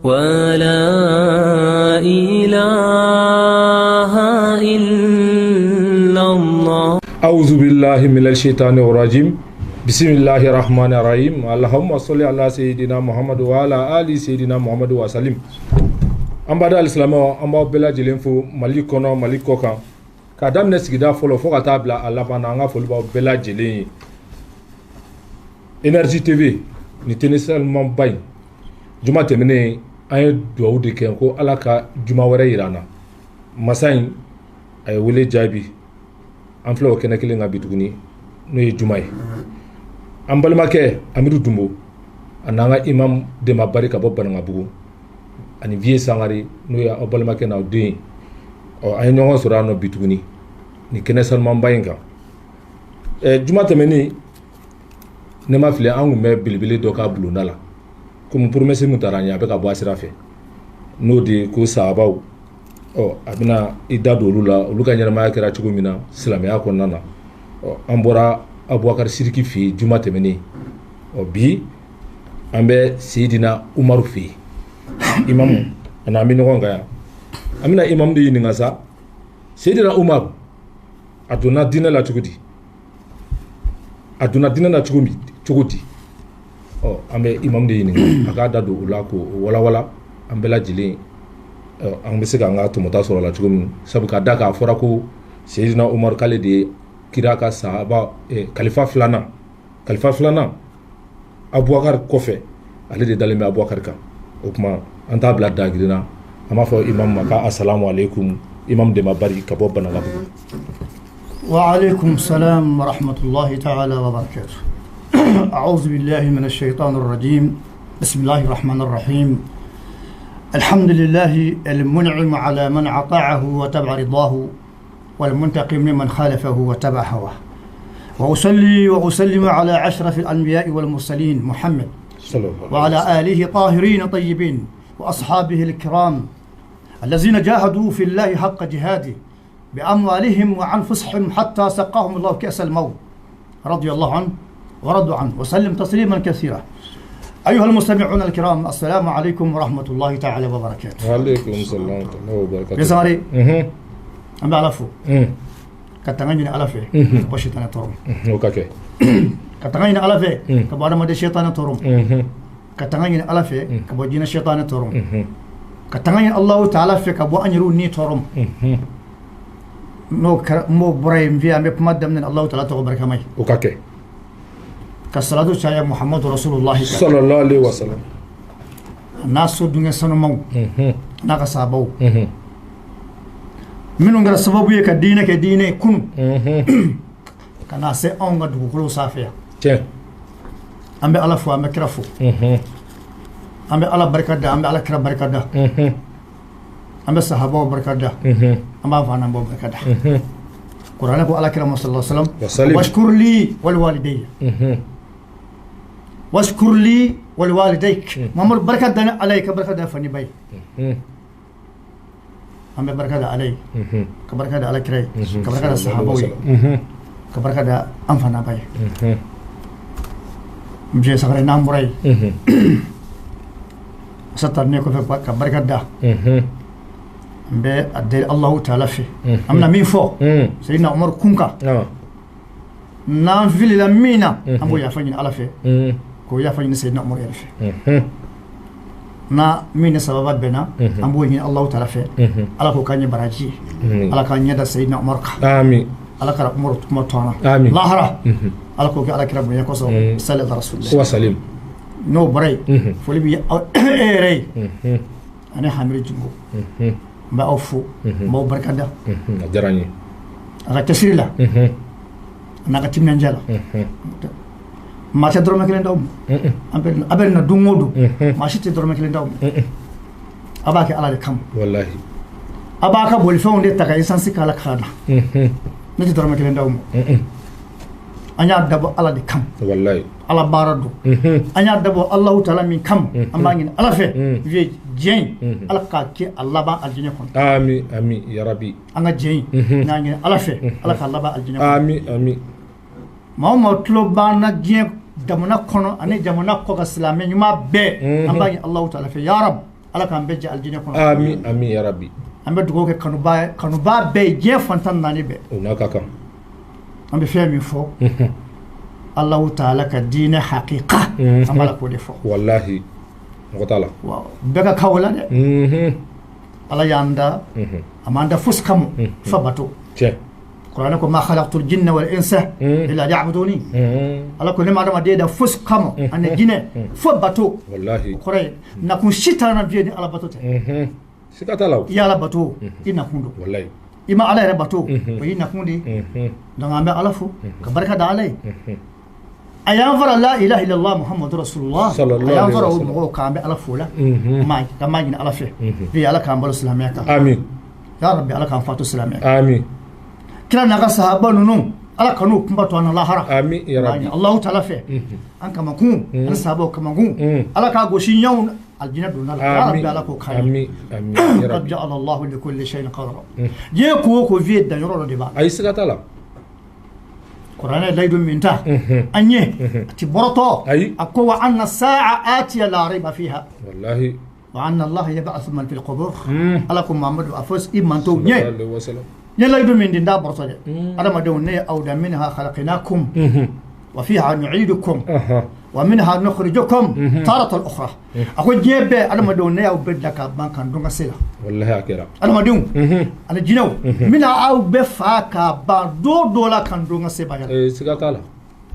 ولا إله إلا الله. أعوذ بالله من الشيطان الرجيم، بسم الله الرحمن الرحيم. اللهم صل على سيدنا محمد وعلى آل سيدنا محمد وسلم. An bada alisilamɛw, an b'aw bɛɛ lajɛlen fo Mali kɔnɔ, Mali kɔ kan, k'a daminɛ sigida fɔlɔ fo ka taa bila a laban na. An ka foli b'aw bɛɛ lajɛlen ye. Énergie TV ni télé sanumanba in, juma tɛmɛnen an ye dugawu de kɛ ko Ala ka juma wɛrɛ yira an na. Masa in a ye wele jaabi, an filɛ o kɛnɛ kelen kan bi tuguni, n'o ye juma ye. An balimakɛ Amidu Dunbo a n'an ka imam Denba Bari ka bɔ Banankabugu, ani Vieux Sangare, n'o ye aw balimakɛ n'aw den ye. Ɔ, an ye ɲɔgɔn sɔrɔ yan nɔ bi tuguni nin kɛnɛ sanumanba in kan. Juma tɛmɛnen, ne ma fili, an kun bɛ belebele dɔ ka bulonda la, komi promesse min taara an ye, a bɛ ka bɔ a sira fɛ, n'o de ye ko sahabaw. Ɔ, a bɛna i da don olu la, olu ka ɲɛnamaya kɛra cogo min na silamɛya kɔnɔna na. Ɔ, an bɔra Abubakar Siriki fɛ yen juma tɛmɛnen. Ɔ, bi an bɛ Seyidina Umaru fɛ yen. Imamu ani an bɛ ɲɔgɔn kan yan, an bɛna imamu de ɲininka sa, Seyidina Umaru a donna diinɛ la cogo di? A donna diinɛ la cogo min, cogo di? Ɔ, an bɛ imamu de ɲininka, a k'a da don o la k'o walawala an bɛɛ lajɛlen. Ɔ, an bɛ se k'an ka tɔmɔta sɔrɔ a la cogo min, sabu ka da k'a fɔra ko Seyidina Umaru k'ale de ye kira ka sahaba kalifa filanan, kalifa filanan Abubakar kɔfɛ, ale de dalen bɛ Abubakar kan. O tuma an t'a bila dagirin na, an b'a fɔ imam ma ka asalamu aleykum, imam Denba Bari ka bɔ Banankabugu. وعليكم السلام ورحمة الله تعالى وبركاته. أعوذ بالله من الشيطان الرجيم، بسم الله الرحمن الرحيم. الحمد لله المنعم على من أطاعه وتبع رضاه، والمنتقم لمن خالفه وتبع هواه، وأصلي وأسلم على أشرف الأنبياء والمرسلين محمد صلى الله عليه وعلى آله طاهرين طيبين وأصحابه الكرام الذين جاهدوا في الله حق جهاده بأموالهم وأنفسهم حتى سقاهم الله كأس الموت، رضي الله عنه ورضوا عنه وسلم تسليما كثيرا. أيها المستمعون الكرام، السلام عليكم ورحمة الله تعالى وبركاته. وعليكم السلام ورحمة الله وبركاته. Sangare, an bɛ Ala fo ka tanga ɲini Ala fɛ ka bɔ sitanɛ tɔɔrɔ ma. O ka kɛ. Ka tanga ɲini Ala fɛ ka bɔ adamaden sitanɛ tɔɔrɔ ma. Ka tanga ɲini Ala fɛ ka bɔ jinɛ sitanɛ tɔɔrɔ ma. Ka tanga ɲini Alahu taala fɛ ka bɔ an yɛrɛw ni tɔɔrɔ ma. N'o kɛra, n'o bɔra yen, an bɛ kuma daminɛ ni Alahu taala tɔgɔ barikama ye. O ka kɛ. Ka salatu caya Muhamadu Rasulullahi kan. صلى الله عليه وسلم. A n'a so dunkɛ sanumaw, n'a ka sahabaw minnu kɛra sababu ye ka diinɛ kɛ diinɛ ye kunun ka na se anw ka dugukolo sanfɛ yan. An bɛ Ala fo, an bɛ kira fo, an bɛ Ala barika da, an bɛ Ala kira barika da, an bɛ sahabaw barika da, an b'a fɔ an b'aw barika da. Kuranɛ ko Ala kira ma صلى الله عليه وسلم: وسلم. واشكر لي ولوالدي، واشكر لي ولوالديك. Mamadu, barika da ni Ala ye, ka barika da fa ni ba ye. An bɛ barika da Ala ye, ka barika da Ala kira ye, ka barika da sahabaw ye, ka barika da an fa n'a ba ye. N biye sagare, n'an bɔra yen, sa ne kɔfɛ ka barika da, n bɛ a deli Alahu taala fɛ, an bɛna min fɔ Seyidina Umaru kun kan, n'an filila min na, an b'o yafa ɲini Ala fɛ, k'o yafa ɲini Seyidina Umaru yɛrɛ fɛ. Na min ni sababa bɛnna, an b'o ɲini Alahu taala fɛ, Ala k'o k'an ye baraji ye, Ala k'an ɲɛ da Seyidina Umaru kan. Amin. Ala ka Umaru kuma to an na. Amin. Lahara, Ala k'o kɛ Ala kira bonya kosɔn. Sali ala rasulillah. وسلم. N'o bɔra yen, foli bɛ e yɛrɛ ye ani Hamidu Jimbo. N bɛ aw fo, n b'aw barika da. A diyara n ye. A ka cɛsiri la, a n'a ka timinandiya la. Maa tɛ dɔrɔmɛ kelen d'aw ma. A bɛ na don o don, maa si tɛ dɔrɔmɛ kelen d'aw ma. A b'a kɛ Ala de kama. Wallahi. A b'a ka bolifɛnw de ta ka essence k'a la k'a na. Ne tɛ dɔrɔmɛ kelen d'aw ma. An y'a dabɔ Ala de kama. Wallahi. Ala baara don. An y'a dabɔ Alahu taala min kama, an b'a ɲini Ala fɛ, diɲɛ in, Ala k'a kɛ a laban alijinɛ kɔnɔ. Amin, amin ya Rabbi. An ka diɲɛ in, n y'a ɲini Ala fɛ, Ala k'a laban alijinɛ kɔnɔ. Amin, amin. Maa o maa tulo banna diɲɛ. Jamana kɔnɔ ani jamana kɔkan silamɛ ɲuman bɛɛ, an b'a ɲini Alahu taala fɛ, ya Rabi, Ala k'an bɛɛ jɛ alijinɛ kɔnɔ. Amin, amin ya Rabi. An bɛ dugawu kɛ kanubaa bɛɛ ye diɲɛ fan 14 bɛɛ. O n'a ka kan. An bɛ fɛn min fɔ, Alahu taala ka diinɛ hakika, an b'a la k'o de fɔ. Walahi, mɔgɔ t'a la. Waaw, bɛɛ ka kan o la dɛ. Ala y'an da, a m'an da fosi kama fo bato. Tiɲɛ. Kuranɛ ko ma khalaqtul jinna wal insa illa liya'buduni. Ala ko ne ma adamaden da fosi kama ani jinɛ fo bato. Walahi. O kɔrɔ ye nakun si t'an na bilen ni ala bato tɛ. Siga t'a la o. I y'ala bato, i nakun don. Walahi. I ma ala yɛrɛ bato, o y'i nakun de ye. Donc an bɛ ala fo ka barika da ala ye. A y'an fara la ilaha illallah muhammadu rasulullah. A y'an fara o mɔgɔw kan, an bɛ ala fo la. An b'a ɲini ala fɛ bi, ala k'an balo silamɛya kan. Amin. Ya Rabbi, ala k'an fatu silamɛya kan. Amin. Kira n'a ka sahaba ninnu, ala kan'u kunba to an na lahara. Amin ya Rabbi. Allahu taala fɛ, an kamakun ani sahabaw kamakun, ala k'a gosi ɲɔgɔn aljinɛ donna la. Ya Rabbi, ala k'o k'an ye. Amin, amin ya qad Rabbi. ja'ala Allahu li kulli shay'in qadra. Diɲɛ ko o ko vie, danyɔrɔ dɔ de b'a la. Ayi, siga t'a la. Kuranɛ layidu min ta an ye, a ti bɔrɔtɔ. Ayi. A ko wa anna sa'a atiya la rayba fiha Walahi. wa anna allaha yab'athu man fil qubur. Ala ko Muhammadu, a fɔ i mantow ɲɛ, Sallallahu alaihi wasallam. n ye layidu min di, n t'a bɔrɔtɔ dɛ. Adamadenw, ne ye aw da, minha khalaqnakum wa fiha nu'idukum wa minha nukhrijukum taratan ukhra. A ko diɲɛ bɛɛ adamadenw, ne y'aw bɛɛ da k'a ban k'an dɔn ka se la. Walahi, a kɛra. Adamadenw ani jinɛw, n bɛna aw bɛɛ fa k'a ban don dɔ la k'an dɔn ka se ba yɛrɛ. Ee, siga t'a la.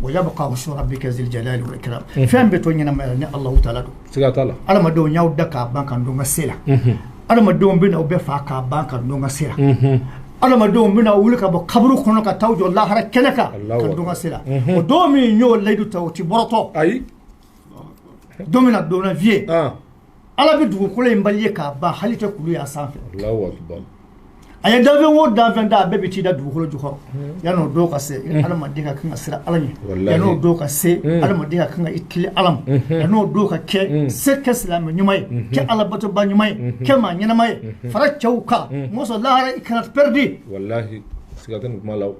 Wa yabqa wajhu rabbika zil jalali wal ikram. Fɛn bɛ to ɲɛnamaya la ni Alahu taala don. Siga t'a la. Adamadenw y'aw da k'a ban k'an dɔn ka se la. Adamadenw bɛna aw bɛɛ fa k'a ban k'an dɔn ka se la. Adamadenw bɛna wuli ka bɔ kaburu kɔnɔ ka taa jɔ lahara kɛnɛ kan Allahu ka dɔn ka se la. O don min y'o layidu ta, o ti bɔrɔtɔ. Ayi. Don min na donna vie, Ala bɛ dugukolo in bali ye k'a ban, hali tɛ kulu y'a sanfɛ. Allahu akbar. A ye danfɛn o danfɛn da, a bɛɛ bɛ t'i da dugukolo jukɔrɔ. Yan'o don ka se, adamaden ka kan ka siran Ala ɲɛ. Wallahi. Yan'o don ka se, adamaden ka kan ka i tilen Ala ma. Yan'o don ka kɛ se, kɛ silamɛ ɲuman ye, kɛ alabatoba ɲuman ye, kɛ maa ɲɛnama ye, fara cɛw kan mɔsɔn lahara, i kana perdu. Walahi, siga tɛ nin kuma la o.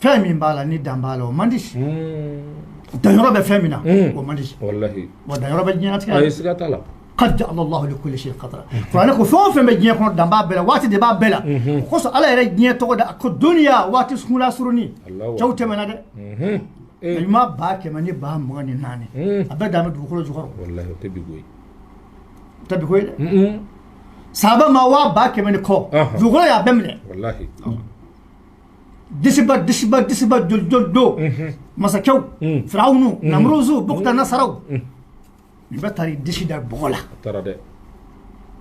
Fɛn min b'a la ni dan b'a la, o man di. Danyɔrɔ bɛ fɛn min na, o man di. Walahi. Wa danyɔrɔ bɛ diɲɛlatigɛ la. Ayi, siga t'a la. Qad ja'ala Allahu li kulli shay'in qadra. Kuranɛ ko fɛn o fɛn bɛ diɲɛ kɔnɔ, dan b'a bɛɛ la, waati de b'a bɛɛ la. O kosɔn Ala yɛrɛ diɲɛ tɔgɔ da, a ko duniya, waati sunla surunin. Allahu. Cɛw tɛmɛna dɛ. Ee. Ɲuman 124 000, a bɛɛ dan bɛ dugukolo jukɔrɔ. Walahi, o tɛ bi koyi. O tɛ bi ko ye dɛ. Sahaba ma waa ba kɛmɛ ni kɔ, dugukolo y'a bɛɛ minɛ. Walahi. Disiba disiba disiba, joli joli don, masakɛw, firawunu, namuruzu, bukuta nasaraw, nin bɛɛ taara i disi da bɔgɔ la. A taara dɛ.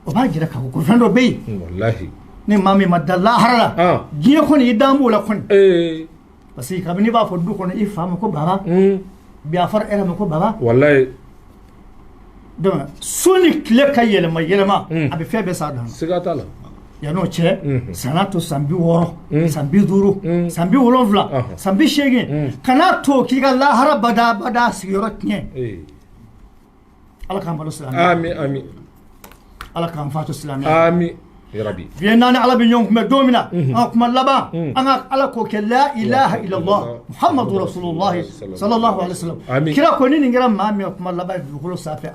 O b'a jira k'a fɔ ko fɛn dɔ bɛ yen. Walahi. Ni maa min ma da lahara la, diɲɛ kɔni, i dan b'o la kɔni. Parce que kabini i b'a fɔ du kɔnɔ i fa ma ko baba, bi a fɔra e yɛrɛ ma ko baba. Walahi. Donc su ni tile ka yɛlɛma yɛlɛma, a bɛ fɛn bɛɛ s'a dan na. Siga t'a la. Yan'o cɛ, san'a to san 60, san 50, san 70, san 80, kan'a to k'i ka lahara bada bada sigiyɔrɔ tiɲɛ. Ee. Ala k'an balo silamɛya. Amin, amin. Ala k'an fatu silamɛya. Amin ya Rabbi. Biye naani, Ala bɛ ɲɔgɔn kunbɛn don min na, an ka kuma laban, an ka Ala k'o kɛ la ilaha illallah muhammadu rasulullah sallallahu alaihi wasallam. Amin. Kira ko ni nin kɛra maa min ka kuma laban ye dugukolo sanfɛ,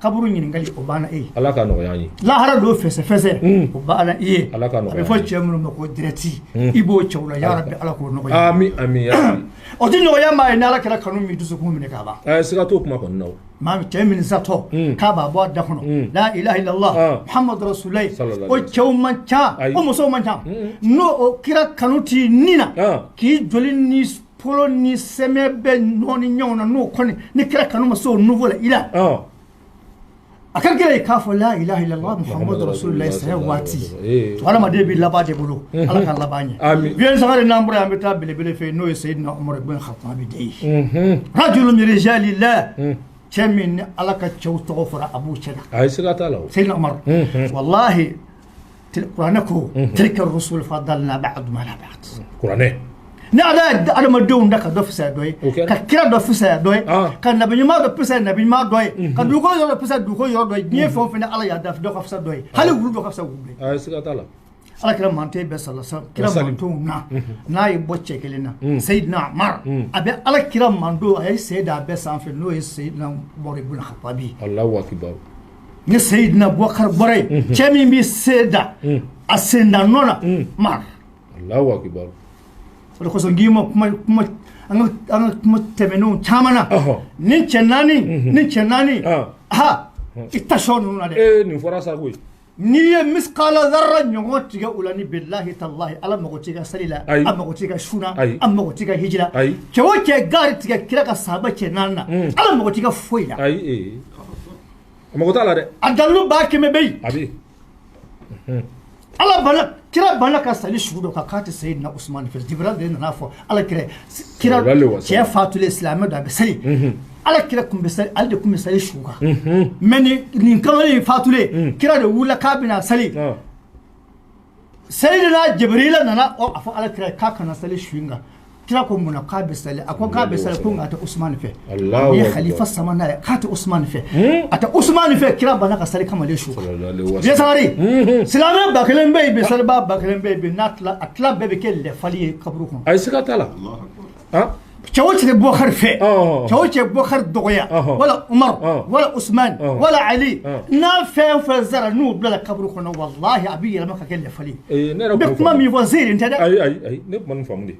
kaburu ɲininkali o banna e ye. Ala ka nɔgɔya an ye. Lahara don fɛsɛfɛsɛ o banna i ye. Ala ka A bɛ nɔgɔya fɔ an ye. cɛ minnu ma ko direct, i b'o cɛw la, ya Rabbi, Ala k'o nɔgɔya. Amin, amin ya Rabbi. O tɛ nɔgɔya maa ye ni Ala kɛra kanu min dusukun minɛ k'a ban. Ayi, siga t'o kuma kɔni na o. Maa min, cɛ min satɔ k'a b'a bɔ a da kɔnɔ la ilaha illallah muhammadu rasulullah, Sallallahu o alaihi. cɛw man ca, Ayi. o musow man ca. N'o o kira kanu t'i ni na, k'i joli ni polo ni sɛmɛ bɛɛ nɔɔni ɲɔgɔn na, n'o kɔni ni kira kanu ma se o niveau la i la, a ka gɛlɛn k'a fɔ la ilaha illallah muhammadu rasulullah saya waati. Hadamaden bɛ laban de bolo, Ala ka laban ɲɛ. Amin. Vieux Sangare, n'an bɔra yen, an bɛ taa belebele fɛ yen, n'o ye Seyidina Umar ibn Khattabi de ye, rajulun min rijalillah, cɛ min ni Ala ka cɛw tɔgɔ fɔra a b'u cɛ la. Ayi, siga t'a la o. Seyidina Umar, wallahi, kuranɛ ko tilka rusul faddalna ba'dum ala ba'd. Kuranɛ. Ni Ala ye adamadenw da ka dɔ fisaya dɔ O ye, kɛra. ka kira dɔ fisaya dɔ ye, ka nabi ɲuman dɔ fisaya nabi ɲuman dɔ ye, ka dugukolo yɔrɔ dɔ fisaya dugukolo yɔrɔ dɔ ye, diɲɛ fɛn o fɛn ni Ala y'a da, dɔ ka fisa dɔ ye, hali wulu dɔ ka fisa wulu dɔ ye. Ayi, siga t'a la. Ala kira mantɔn bɛɛ sala sa kira mantɔnw na n'a ye bɔ cɛ kelen na, Seyidina Umar, a bɛ ala kira mantɔn, a ye sen da a bɛɛ sanfɛ, n'o ye Seyidina Umar ibn Khattabi. Allahu akbar. Ni Seyidina Bubakar bɔra yen, cɛ min bɛ sen da a senda nɔ na, Umar. Allahu akbar. O de kosɔn n k'i ma kuma kuma an ka kuma tɛmɛnenw caman na, ni cɛ naani, ni cɛ naani, ha, i ta sɔ ninnu na dɛ. Ee, nin fɔra sa koyi. N'i ye misikala zarra ɲɔgɔn tigɛ u la, ni bilahi talahi, Ala mago t'i ka sali la, a mago t'i ka sun na, a mago t'i ka hiji la. Cɛ o cɛ gari tigɛ kira ka sahaba cɛ naani na, Ala mago t'i ka foyi la. Ayi, a mago t'a la dɛ. A dalilu b'a kɛmɛ bɛ yen. A bɛ yen. Ala bana, kira bana ka sali sugu dɔ kan k'a tɛ Seyidina Usumani fɛ. Jibirila de nana fɔ Ala kira, kira cɛ fatulen, silamɛ don, a bɛ sali. Ala kira tun bɛ sali, ale de tun bɛ sali su kan. Mais nin kamalen in fatulen, kira de wulila k'a bɛna sali. Seyidina Jibirila nana a fɔ Ala kira k'a kana sali su in kan. Kira ko mun na k'a bɛ sali? A ko k'a bɛ sali ko nka a tɛ Usumani fɛ. Ni ye khalifa sabanan ye, k'a tɛ Usumani fɛ, a tɛ Usumani fɛ. Kira banna ka sali kamalen su kan. Vieux Sangare, silamɛ 1000 bɛ yen bi, salibaa 1000 bɛ yen bi, n'a tila a tila bɛɛ bɛ kɛ lɛfali ye kaburu kɔnɔ. Ayi, siga t'a la. Cɛ o cɛ tɛ Bubakari fɛ, cɛ o cɛ Bubakari dɔgɔya, wala Umaru, wala Usumani, wala Ali, n'a fɛn o fɛn sara, n'u bilala kaburu kɔnɔ, walahi a bɛ yɛlɛma ka kɛ lɛfali ye. Ne yɛrɛ n bɛ kuma min fɔ, ziiri tɛ dɛ. Ayi, ayi, ayi, ne kuma nin faamu de.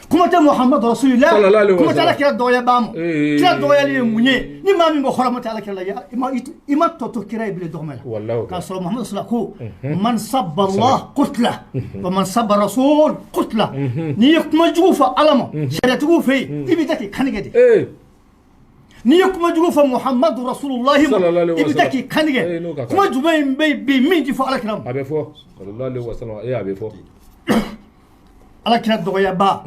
Kuma tɛ Muhamadu Rasulillah, kuma tɛ Ala kira dɔgɔyabaa ma. Kira dɔgɔyali ye mun ye? Ni maa min ko hɔrɔma tɛ Ala kira la, i ma tɔ to kira ye bilen dɔgɔmɛ la. K'a sɔrɔ Muhamadu Rasulillah ko man sabba Allah qutla wa man sabba rasul qutla. N'i ye kuma jugu fɔ Ala ma, sariyatigiw fɛ yen, i bɛ taa k'i kanigɛ de. N'i ye kuma jugu fɔ Muhamadu Rasulullah ma, i bɛ taa k'i kanigɛ. Kuma jumɛn in bɛ yen bi min tɛ fɔ Ala kira ma? A bɛ fɔ sallallahu alaihi wasallam, a bɛ fɔ. Ala kira dɔgɔyaba,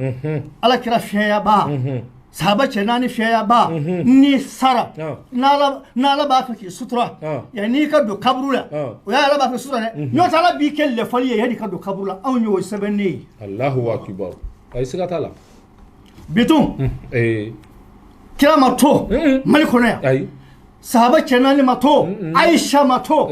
Ala kira fiɲɛyaba, sahaba cɛ naani fiɲɛyaba, n'i sara, n'Ala b'a fɛ k'i sutura, yanni i ka don kaburu la, o y'a Ala b'a fɛ sutura dɛ, n'o tɛ Ala b'i kɛ lɛfali ye yanni i ka don kaburu la. Anw y'o sɛbɛnnen ye. Allahu akbar, ayi, siga t'a la. Bitɔn kira ma to Mali kɔnɔ yan. Ayi. Sahaba cɛ naani ma to, Ayisa ma to.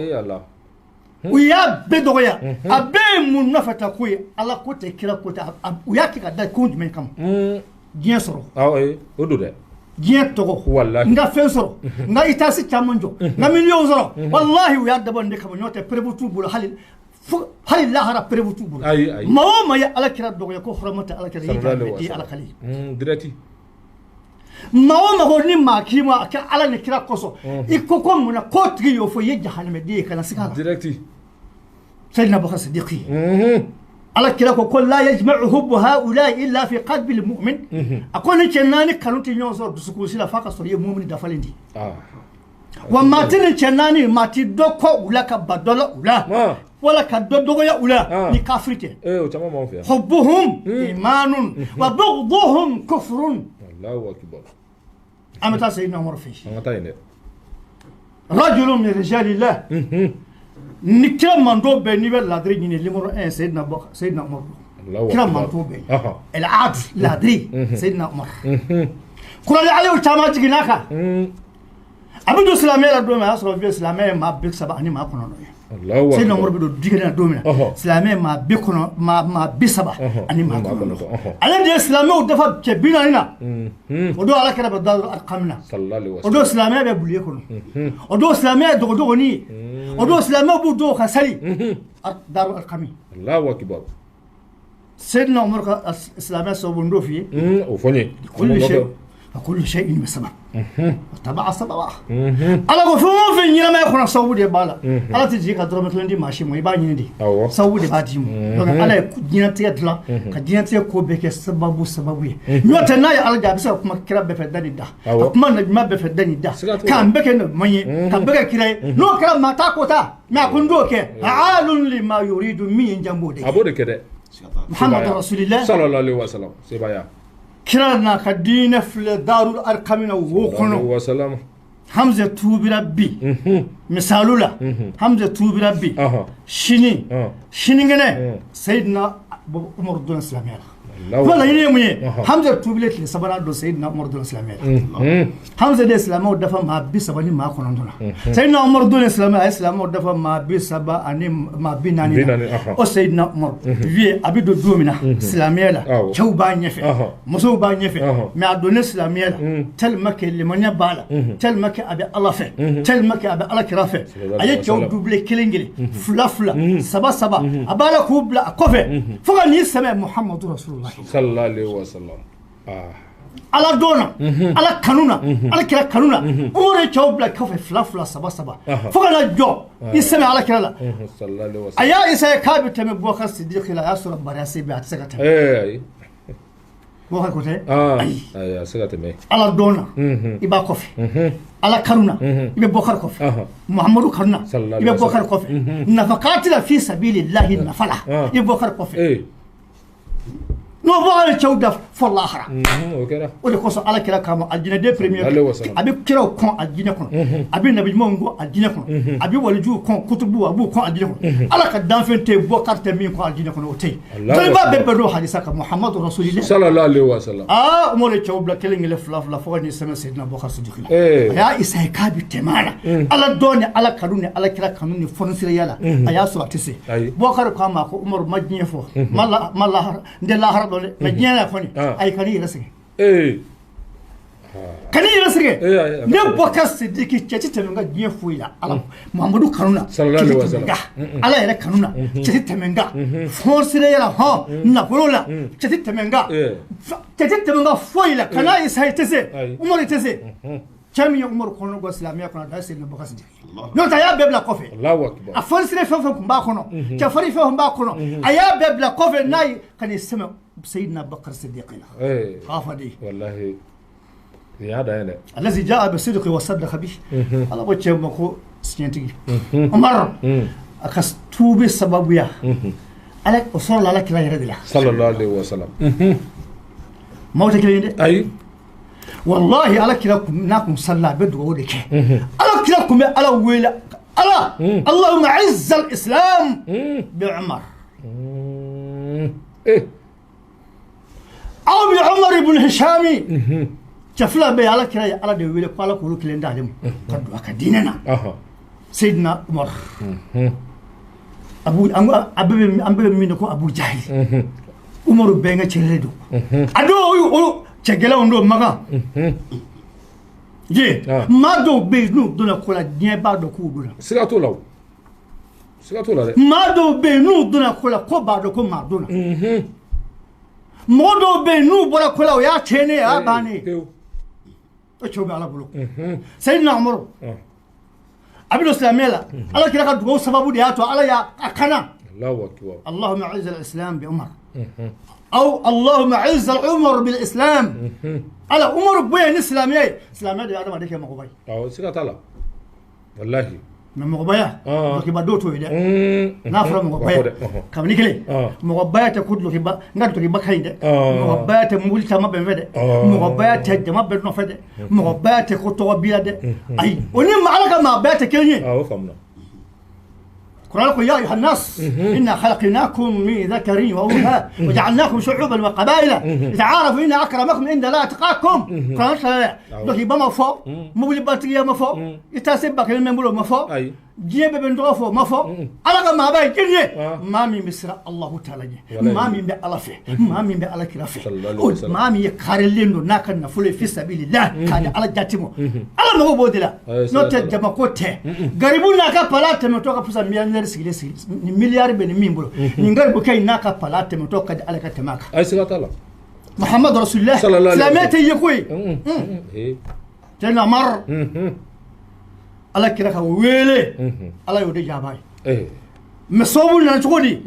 U y'a bɛɛ dɔgɔya. A bɛɛ ye mun nɔfɛ ta ko ye? Ala ko tɛ, kira ko tɛ. U y'a kɛ ka da kun jumɛn kama? Diɲɛ sɔrɔ. O don dɛ. Diɲɛ tɔgɔ, n ka fɛn sɔrɔ, n ka étage caman jɔ, n ka miliyɔn sɔrɔ. Walahi, u y'a dabɔ nin de kama. Ɲɔgɔn tɛ, preuve t'u bolo, hali lahara preuve t'u bolo. Maa o maa ye Ala kira dɔgɔya ko hɔrɔma tɛ Ala kira, i ye Ala kali. Direct. Maa o maa ko ni maa k'i ma a kɛ Ala ni kira kosɔn, i ko ko mun na k'o tigi y'o fɔ, i ye jahanamɛden ye, kana siga a la. Direct. Seyidina Abubakar Sidiki, Ala kira ko ko la yajma'u hubbu haula'i illa fi qalbi al-mu'min. A ko ni cɛ naani kanu tɛ ɲɔgɔn sɔrɔ dusukun la f'a ka sɔrɔ i ye mumini dafalen de ye. Wa maa tɛ nin cɛ naani, maa tɛ dɔ kɔ u la ka ba dɔ la u la, wala ka dɔ dɔgɔya u la, ni kafiri tɛ. O caman b'anw fɛ yan. Hubbuhum imanun wa bughduhum kufrun. Allahu akbar. An bɛ taa Seyidina Umaru fɛ yen. An ka taa yen dɛ. Rajulun min rijalillah. Ni kira mantɔn bɛɛ, n'i bɛ ladiri ɲini, numéro 1, Seyidina Umaru. Kira mantɔn bɛɛ el-adl, ladiri, Seyidina Umaru. Kuranɛ ayaw caman jiginna a kan. A bɛ don silamɛya la don min, a y'a sɔrɔ vieux silamɛ ye maa 39 ye. Seyidina Umaru bɛ don diinɛ na don min na, silamɛ maa bi kɔnɔ maa 39. Ale de ye silamɛw dafa cɛ 40 na. O don Ala kira bɛ Darul Arqam na. O don silamɛya bɛ buye kɔnɔ. O don silamɛya ye dogodogonin ye. O don silamɛw b'u dogo ka sali Darul Arqam. Allahu akbar. Seyidina Umaru ka silamɛya sababu, n t'o f'i ye. O fɔ n ye. Kullu shay'in bi sabab taba'a sababa. Ala ko fɛn o fɛn ɲɛnamaya kɔnɔ, sababu de b'a la. Ala tɛ jigin ka dɔrɔmɛ kelen di maa si ma, i b'a ɲini de, sababu de b'a d'i ma. Donc Ala ye diɲɛlatigɛ dilan ka diɲɛlatigɛ ko bɛɛ kɛ sababu sababu ye. N'o tɛ, n'a ye Ala diya, a bɛ se ka kuma kira bɛɛ fɛ da ni da, ka kuma nabiɲuman bɛɛ fɛ da ni da, k'an bɛɛ kɛ nabiɲuman ye, k'an bɛɛ kɛ kira ye. N'o kɛra, maa t'a ko ta, mais a ko n t'o kɛ. Fa'alun lima yuridu, min ye n diya, n b'o de kɛ. A b'o de kɛ dɛ. Muhammadu Rasulillah sallallahu alaihi wasallam, sebaya. Kira n'a ka diinɛ filɛ Darul Arqam na wo kɔnɔ. Hamza tuubira bi, misalu la, Hamza tuubira bi, sini sinikɛnɛ Seyidina Umaru donna silamɛya la. Kuma laɲini ye mun ye? Hamza tuubilen tile sabanan don, Seyidina Umaru donna silamɛya la. Hamza de ye silamɛw dafa maa 39 na. Seyidina Umaru donnen silamɛya, a ye silamɛw dafa maa 30 ni maa 40 na. O Seyidina Umaru vieux, a bɛ don don min na silamɛya la, cɛw b'a ɲɛfɛ, musow b'a ɲɛfɛ, mais a donnen silamɛya la, tellement que limaniya b'a la, tellement que a bɛ Ala fɛ, tellement que a bɛ Ala kira fɛ, a ye cɛw doubler kelen kelen, fila fila, saba saba, a b'a la k'u bila a kɔfɛ fo ka n'i sɛmɛ Muhamadu Rasulullah. Sallallahu alaihi wasallam. Ala dɔn na, Ala kanu na, Ala kira kanu na, Umaru ye cɛw bila kɔfɛ fila fila, saba saba, fo ka na jɔ i sɛmɛ Ala kira la. A y'a essayé k'a bɛ tɛmɛ Bubakar Sidiki la, a y'a sɔrɔ barrière bɛ, a tɛ se ka tɛmɛ. Bubakar ko tɛ. Ayi, a tɛ se ka tɛmɛ. Ala dɔn na, i b'a kɔfɛ. Ala kanu na, i bɛ Bubakar kɔfɛ. Muhamadu kanu na, i bɛ Bubakar kɔfɛ. Nafakati la, fi sabilillahi, nafa la, i bɛ Bubakar kɔfɛ. N'o Bubakar ye cɛw da fɔ lahara. O de kosɔn Ala kira kama alijinɛden premier, a bɛ kiraw kɔn alijinɛ kɔnɔ, a bɛ nabi ɲumanw kɔn alijinɛ kɔnɔ, a bɛ walijuw kɔn, kutubu, a b'u kɔn alijinɛ kɔnɔ. Ala ka danfɛn tɛ yen Bubakar tɛ min kɔn alijinɛ kɔnɔ, o tɛ yen. Dɔnnibaa bɛɛ bɛn n'o hadisa kan, Muhamadu Rasulillah. Sallallahu alaihi wasallam. Aa, Umaru ye cɛw bila kelen kelen, fila fila, fo ka n'i sɛmɛ Seyidina Bubakar Sidiki la. A y'a essayé k'a bɛ tɛmɛ a la. Ala dɔn ni Ala kanu ni Ala kira kanu ni fɔnisiriya la, a y'a sɔrɔ a tɛ se. Bubakar ko a ma ko Umaru, ma diɲɛ fɔ, ma lahara, n tɛ lahara dɔn dɛ, mais diɲɛ na kɔni, ayi, kan'i yɛrɛ sɛgɛn. Kan'i yɛrɛ sɛgɛn. Ne Bubakar Sidiki, cɛ tɛ tɛmɛ n ka diɲɛ foyi la. Ala Muhamadu kanu na, cɛ tɛ tɛmɛ n kan. Ala yɛrɛ kanu na, cɛ tɛ tɛmɛ n kan. Fɔnisiriya la, hɔn, nafolo la, cɛ tɛ tɛmɛ n kan. Cɛ tɛ tɛmɛ n kan foyi la. Kana essayé, i tɛ se. Umaru, i tɛ se. Cɛ min ye Umaru kɔnɔ bɔ silamɛya kɔnɔ, a da Seyidina Bubakar Sidiki. N'o tɛ, a y'a bɛɛ bila kɔfɛ. A fɔnisire fɛn fɛn tun b'a kɔnɔ, cɛfarin fɛn fɛn b'a kɔnɔ, a y'a bɛɛ bila kɔfɛ n'a ye ka n'i sɛmɛ Seyidina Bakar Sidiki la. K'a fɔ de. Walahi, nin y'a dan ye dɛ. Allazi jaa bi sidqi wa saddaqa bi. Ala ko cɛ ma ko siɲɛtigi Umaru, a ka tuubi sababuya Ala o sɔrɔla Ala kira yɛrɛ de la. Sallallahu alaihi wasallam. Maaw tɛ kelen ye dɛ. Ayi. Wallahi, Ala kira kun n'a kun salila, a bɛ dugawu de kɛ. Ala kira kun bɛ Ala wele: Ala, Allahumma izza al-islam bi Umar aw bi Umar ibn Hishami. Cɛ fila bɛ yen, Ala kira ye Ala de wele ko Ala k'olu kelen d'ale ma ka don a ka diinɛ na. Seydina Umar, Abu, an bɛɛ bɛ an bɛɛ bɛ min ko Abu Jahili, Umaru bɛnkɛ cɛ de don. A dɔw o cɛ gɛlɛnw don Makan ye. Maa dɔw bɛ yen, n'u donna ko la, diɲɛ b'a dɔn k'u donna. Siga t'o la o, siga t'o la dɛ. Maa dɔw bɛ yen, n'u donna ko la, ko b'a dɔn ko maa donna. Mɔgɔ dɔw bɛ yen, n'u bɔra ko la, o y'a tiɲɛnen ye, a y'a bannen ye. O cɛw bɛ Ala bolo. Seyidina Umaru, a bɛ don silamɛya la, Ala kira ka dugawu sababu de y'a to Ala y'a a kana. Allahumma izz al-islam bi Umar aw Allahumma izz al-Umar bil islam. Ala, Umaru bonya ni silamɛya ye. Silamɛya de ye adamaden kɛ mɔgɔba ye. Awɔ, siga t'a la, walahi. Mais mɔgɔbaya, dulokiba dɔw t'o ye dɛ. N'a fɔra mɔgɔbaya, kabini kelen, mɔgɔbaya tɛ ko dulokiba, n ka dulokiba ka ɲi dɛ. Mɔgɔbaya tɛ mobili caman bɛ n fɛ dɛ. Mɔgɔbaya tɛ jama bɛɛ nɔfɛ dɛ. Mɔgɔbaya tɛ ko tɔgɔ b'i la dɛ. Ayi, o ni Ala ka maabaya tɛ kelen ye. Kuranɛ ko: ya ayuha nas, inna khalaqnakum min dhakarin wa untha wa ja'alnakum shu'uban wa qaba'ila lita'arafu, inna akramakum inda la atqakum. Kuranɛ tilala, dulokiba ma fɔ, mobilibatigiya ma fɔ, i taa se 1000 bɛ n bolo o ma fɔ, diɲɛ bɛɛ bɛ n tɔgɔ fɔ o ma fɔ. Ala ka maaba ye jɔn ye? Maa min bɛ siran Alahu taala ɲɛ, maa min bɛ Ala fɛ, maa min bɛ Ala kira fɛ, o maa min ye karilen don n'a ka nafolo ye fi sabilillah k'a di Ala jati ma, Ala mago b'o de la. N'o tɛ, jamako tɛ. Garibu n'a ka pala tɛmɛtɔ ka fisa millionnaire sigilen sigi ni miliyari bɛ ni min bolo. Nin garibukɛ in n'a ka pala tɛmɛtɔ ka di Ala ka tɛmɛ a kan. Ayi, siga t'a la. Muhamadu Rasulillah, silamɛ tɛ ye koyi. Seyidina Umar, Ala kira ka wele, Ala y'o de jaabi a ye. Mais sababu nana cogo di?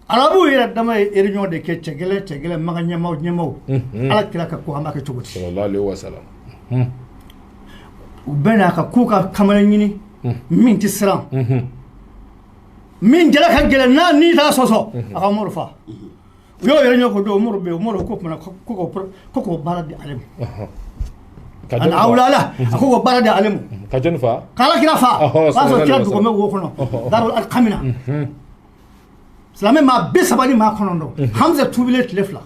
Arabuw yɛrɛ dama ye réunion de kɛ, cɛ gɛlɛn cɛ gɛlɛn, Makan ɲɛmaaw ɲɛmaaw. Ala kira ka ko, an b'a kɛ cogo di? Sallallahu alaihi wasallam. U bɛɛ n'a ka ko ka kamalen ɲini min tɛ siran, min jala ka gɛlɛn, n'a ni t'a sɔsɔ, a ka Umaru fa. U y'o réunion ko don, Umaru bɛ yen. Umaru ko kumana ko k'o baara di ale ma. Ani awlala, a ko k'o baara di ale ma. Ka jɔnni fa? K'Ala kira fa. O y'a sɔrɔ kira dogo bɛ wo kɔnɔ, Darul Arqamina. Silamɛ maa 39, Hamza tuubilen tile 2.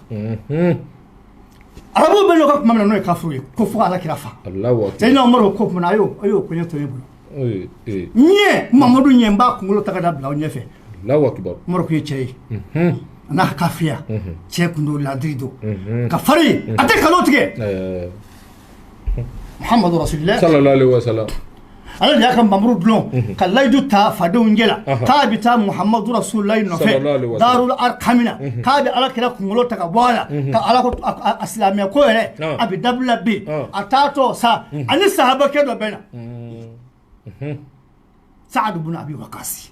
Arabuw bɛ n'o ka tuma min na, n'o ye kafuru ye, ko fo Ala kira fa. Allahu akbar. Seyidina Umaru ko tuma na, a y'o koɲɛ to ne bolo. Ee ee. Ɲɛ Mamadu ɲɛ, n b'a kunkolo ta ka da bila aw ɲɛfɛ. Allahu akbar. Umaru kun ye cɛ ye, a n'a ka kafiya, cɛ kun don, ladiri don, ka farin, a tɛ nkalon tigɛ. Muhamadu Rasulillah. Sallallahu alaihi wasallam. Ale de y'a ka npanmuru dulon ka layidu ta fadenw ɲɛ la k'a bɛ taa Muhamadu Rasulilayi nɔfɛ. Sallallahu alaihi wasallam. Darul Arkamina, k'a bɛ Ala kira kunkolo ta ka bɔ a la, ka Ala ko a silamɛya ko yɛrɛ a bɛ dabila bi. A taatɔ sa, ani sahabakɛ dɔ bɛ na, Saadu bun Abi Wakasi.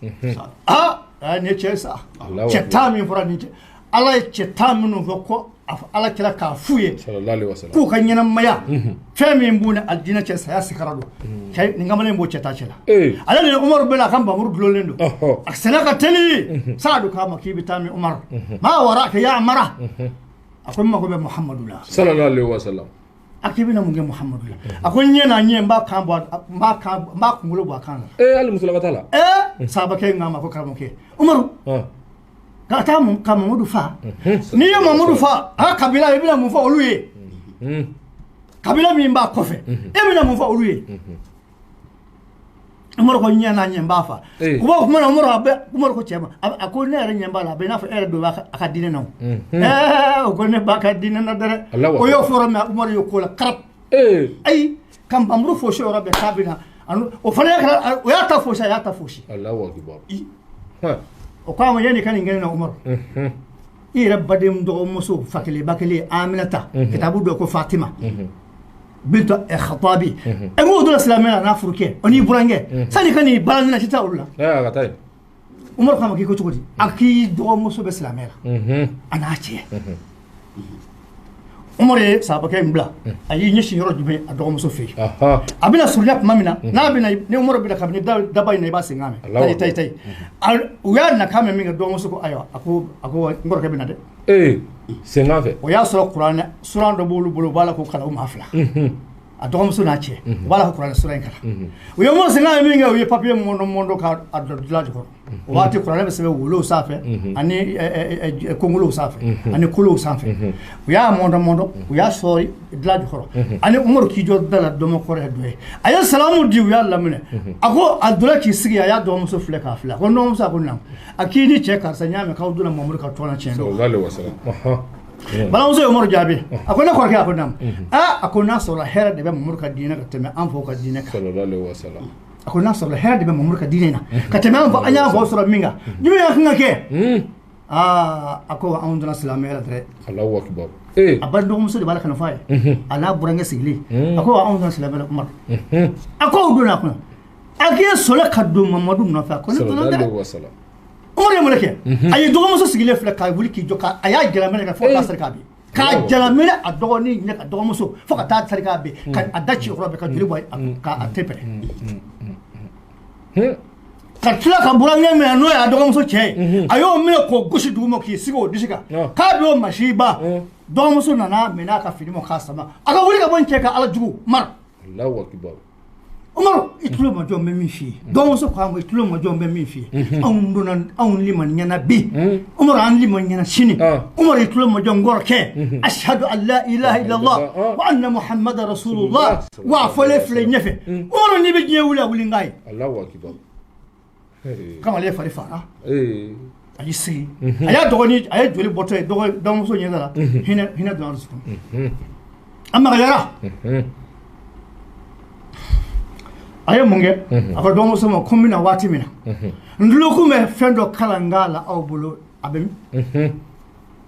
Aa, nin ye cɛ ye sa. Allahu Cɛ 10 min fɔra, nin cɛ, Ala ye cɛ 10 minnu fɔ ko a fɔ Ala kira k'a f'u ye Sallallahu alaihi wasallam. k'u ka ɲɛnamaya fɛn min b'u ni alijinɛ cɛ, saya sikara don. Cɛ nin kamalen b'o cɛ ta cɛ la. Ale de ni Umaru bɛ na, a ka npanmuru dulonlen don. A sɛnɛ ka teli. Saadu k'a ma k'i bɛ taa min, Umaru? Ma waraka ya Amara? A ko n mago bɛ Muhamadu la. Sallallahu alaihi wasallam. A k'i bɛna mun kɛ Muhamadu la? A ko n ɲɛ n'a ɲɛ, n b'a kan bɔ n b'a kan, n b'a kunkolo bɔ a kan na. Ee, hali musolaka t'a la. Sahabakɛ in k'a ma ko karamɔgɔkɛ Umaru, ka taa mun ka Mamadu fa? N'i ye Mamadu fa, a ka kabila, i bɛna mun fɔ olu ye? Kabila min b'a kɔfɛ, e bɛna mun fɔ olu ye? Umaru ko ɲɛ n'a ɲɛ, n b'a fa. U b'o kuma na, Umaru a bɛ Umaru ko cɛ ma, a ko ne yɛrɛ ɲɛ b'a la, a bɛ i n'a fɔ e yɛrɛ dɔ b'a a ka diinɛ na o. O ko ne b'a ka diinɛ na dɛ. Allahu O y'o fɔ yɔrɔ min na, Umaru y'o ko la karap. Ayi, ka npanmuru fosi yɔrɔ bɛɛ k'a bɛ na o fana y'a kɛra, o y'a ta fosi, a y'a ta fosi. Allahu akbar. O ko a ma yanni i ka nin kɛ ne na, Umaru, i yɛrɛ baden dɔgɔmuso fa kelen ba kelen Aminata, kitabu dɔ ko Fatima bintu Khatabi, e m'o donna silamɛya la n'a furukɛ, o n'i burankɛ, sani ka n'i baara ɲɛna, taa olu la. A ka taa yen. Umaru k'a ma k'i ko cogo di? A k'i dɔgɔmuso bɛ silamɛya la, a n'a cɛ. Umaru ye sahabakɛ in bila, a y'i ɲɛsin yɔrɔ jumɛn? A dɔgɔmuso fɛ yen. A bɛna surunya tuma min na, n'a bɛna ni Umaru bɛna kabini daba in na, i b'a senkan mɛn. Allahu. Tayi tayi tayi. U y'a nakan mɛn min kɛ, dɔgɔmuso ko ayiwa, a ko n kɔrɔkɛ bɛ na dɛ. Ee, senkan fɛ. O y'a sɔrɔ kuranɛ suran dɔ b'olu bolo, u b'a la k'o kalan u maa fila, a dɔgɔmuso n'a cɛ, u b'a la ka kuranɛ suran in kalan. U ye Umaru senkan ye min kɛ, u ye papiye mɔndɔ mɔndɔ k'a dɔ dilan jukɔrɔ. O waati kuranɛ bɛ sɛbɛn wolow sanfɛ ani kongolow sanfɛ ani kolow sanfɛ. U y'a mɔndɔ mɔndɔ, u y'a sɔri dilan jukɔrɔ. Ani Umaru k'i jɔ da la, dɔmɔkɔrɔ ye dɔ ye, a ye salamu di, u y'a laminɛ. A ko a donna k'i sigi, a y'a dɔgɔmuso filɛ k'a filɛ. A ko n dɔgɔmuso, a ko naamu. A k'i ni cɛ karisa, n y'a mɛn k'aw donna Mamadu ka tɔn na, tiɲɛ don? Sallallahu alaihi wasallam. Balimamuso ye Umaru jaabi, a ko ne kɔrɔkɛ, a ko naamu. Aa, a ko n'a sɔrɔ hɛrɛ de bɛ Mamadu ka diinɛ ka tɛmɛ an faw ka diinɛ kan. Sallallahu alaihi wasallam. A ko n'a sɔrɔ hɛrɛ de bɛ Mamadu ka diinɛ na ka tɛmɛ an fa, an y'a faw sɔrɔ min kan, jumɛn y'a kan ka kɛ? Aa, a ko anw donna silamɛya la dɛ. Allahu akbar. A ba dɔgɔmuso de b'a la ka nin fɔ a ye, a n'a burankɛ sigilen. A ko anw donna silamɛya la, Umaru. A ko aw donna a kɔnɔ, a k'e sɔrɔ ka don Mamadu nɔfɛ? A ko ne donna Sallallahu dɛ. alaihi wasallam. Umaru ye mun de kɛ? A ye dɔgɔmuso sigilen filɛ k'a wuli k'i jɔ, a y'a jalaminɛ ka fo ka taa sari k'a bin, k'a jalaminɛ a dɔgɔnin ɲɛ ka dɔgɔmuso fo ka taa sari k'a bin, ka a da ci yɔrɔ bɛɛ, ka joli bɔ ka a tɛ pɛrɛ, ka tila ka burankɛ minɛ, n'o y'a dɔgɔmuso cɛ ye. A y'o minɛ k'o gosi duguma k'i sigi o disi kan k'a bɛ o masiba. Dɔgɔmuso nana minɛ a ka fini ma k'a sama, a ka wuli ka bɔ n cɛ ka Ala jugu Umaru. Allahu akbar. Umaru, i tulo ma jɔ, n bɛ min f'i ye. Dɔgɔmuso ko a ma, i tulo ma jɔ, n bɛ min f'i ye. Anw donna, anw limaniɲana bi, Umaru, an limaniɲana sini. Umaru, i tulo ma jɔ, n kɔrɔkɛ, ashhadu an la ilaha illallah wa anna muhammada rasulullah. Wa a fɔlen filɛ ɲɛfɛ, Umaru, n'i bɛ diɲɛ wuli, a wuli n k'a ye. Allahu akbar. Kamalen fari fara, a y'i sigi, a y'a dɔgɔnin, a ye joli bɔtɔ ye dɔgɔmuso ɲɛda la, hinɛ hinɛ donna a dusukun, a magayara. A ye mun kɛ? A ko dɔgɔmuso ma ko n bɛna waati min na, n tulokun bɛ fɛn dɔ kalan k'a la aw bolo, a bɛ min?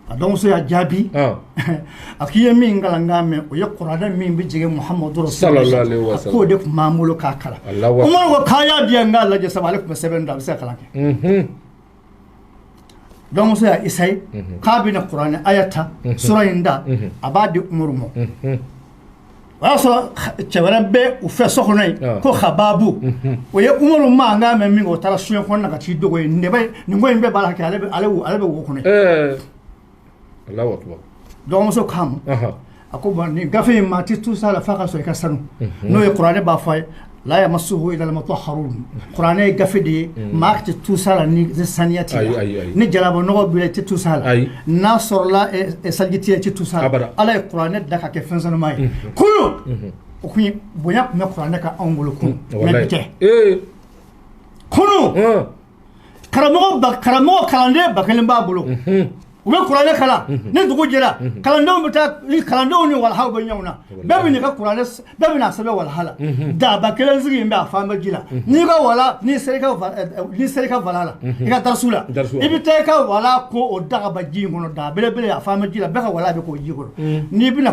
A dɔgɔmuso y'a jaabi, a k'i ye min kalan k'a mɛn, o ye kuranɛ min bɛ jigin Muhamadu Sallallahu alaihi Rasulullah, a wasallam. k'o de tun b'an bolo k'a kalan. Allahu akbar. Umaru ko k'a y'a di yan n k'a lajɛ, sabu ale tun bɛ sɛbɛn dɔn, a bɛ se ka kalan kɛ. Dɔgɔmuso y'a essaye k'a bɛna kuranɛ aya ta, sura in da, a b'a di Umaru ma. O y'a sɔrɔ cɛ wɛrɛ bɛ u fɛ so kɔnɔ yen ko Hababu. O ye Umaru mankan mɛn min kɛ, o taara soɲɛ kɔnɔna na ka t'i dogo yen. Nin ko in bɛɛ b'a la kɛ ale bɛ wo kɔnɔ yen. Allahu akbar. Dɔgɔmuso k'a ma, a ko bon, nin gafe in maa tɛ tu sa la f'a ka sɔrɔ i ka sanu, n'o ye kuranɛ b'a fɔ a ye. La yamassuhu illa al-mutahharun. Kuranɛ ye gafe de ye, maa tɛ tusa la ni saniya t'i la. Ni jalaba nɔgɔ b'i la, i tɛ tusa la. N'a sɔrɔla saliji t'i la, i tɛ tusa la. Ala ye kuranɛ da ka kɛ fɛn sanuma ye. Kunun o kun ye bonya tun bɛ kuranɛ kan anw bolo kunun, mais bi tɛ. Kunun karamɔgɔ kalanden 1000 b'a bolo, u bɛ kuranɛ kalan. Ni dugu jɛra, kalandenw bɛ taa, kalandenw ni walahaw bɛ ɲɔgɔn na. Bɛɛ bɛ n'i ka kuranɛ, bɛɛ bɛna sɛbɛn walaha la. Daba kelen sigi in bɛ a fan bɛɛ ji la. N'i ka wala, n'i sera i ka wala la, i ka darisu la, i bɛ taa i ka wala ko o dagaba ji in kɔnɔ, daga belebele a fan bɛɛ ji la, bɛɛ ka wala bɛ k'o ji kɔnɔ. N'i bɛna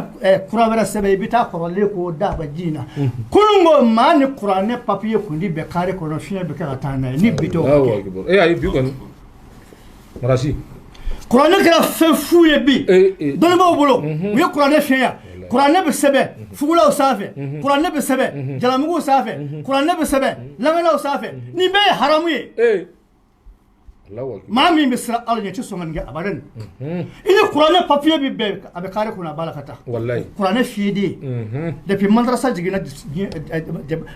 kura wɛrɛ sɛbɛn, i bɛ taa kɔrɔlen k'o daba ji in na. Kunun ko maa ni kuranɛ papiye kun di bɛɛ kare kɔnɔ, fiɲɛ bɛ kɛ ka taa n'a ye. Ni bi tɛ o kɛ. Ee ayi, bi kɔni marasi. Kuranɛ kɛra fɛn fu ye bi dɔnnibaaw bolo. U ye kuranɛ fiɲɛya. Kuranɛ bɛ sɛbɛn fugulaw sanfɛ, kuranɛ bɛ sɛbɛn jalamuguw sanfɛ, kuranɛ bɛ sɛbɛn lamɛnnaw sanfɛ. Nin bɛɛ ye haramu ye. Maa min bɛ siran Ala ɲɛ, i tɛ sɔn ka nin kɛ abadan. I ni kuranɛ papiye bɛ bɛn, a bɛ kare kɔnɔ, a b'a la ka taa. Kuranɛ fiyeden, depuis madrasa jiginna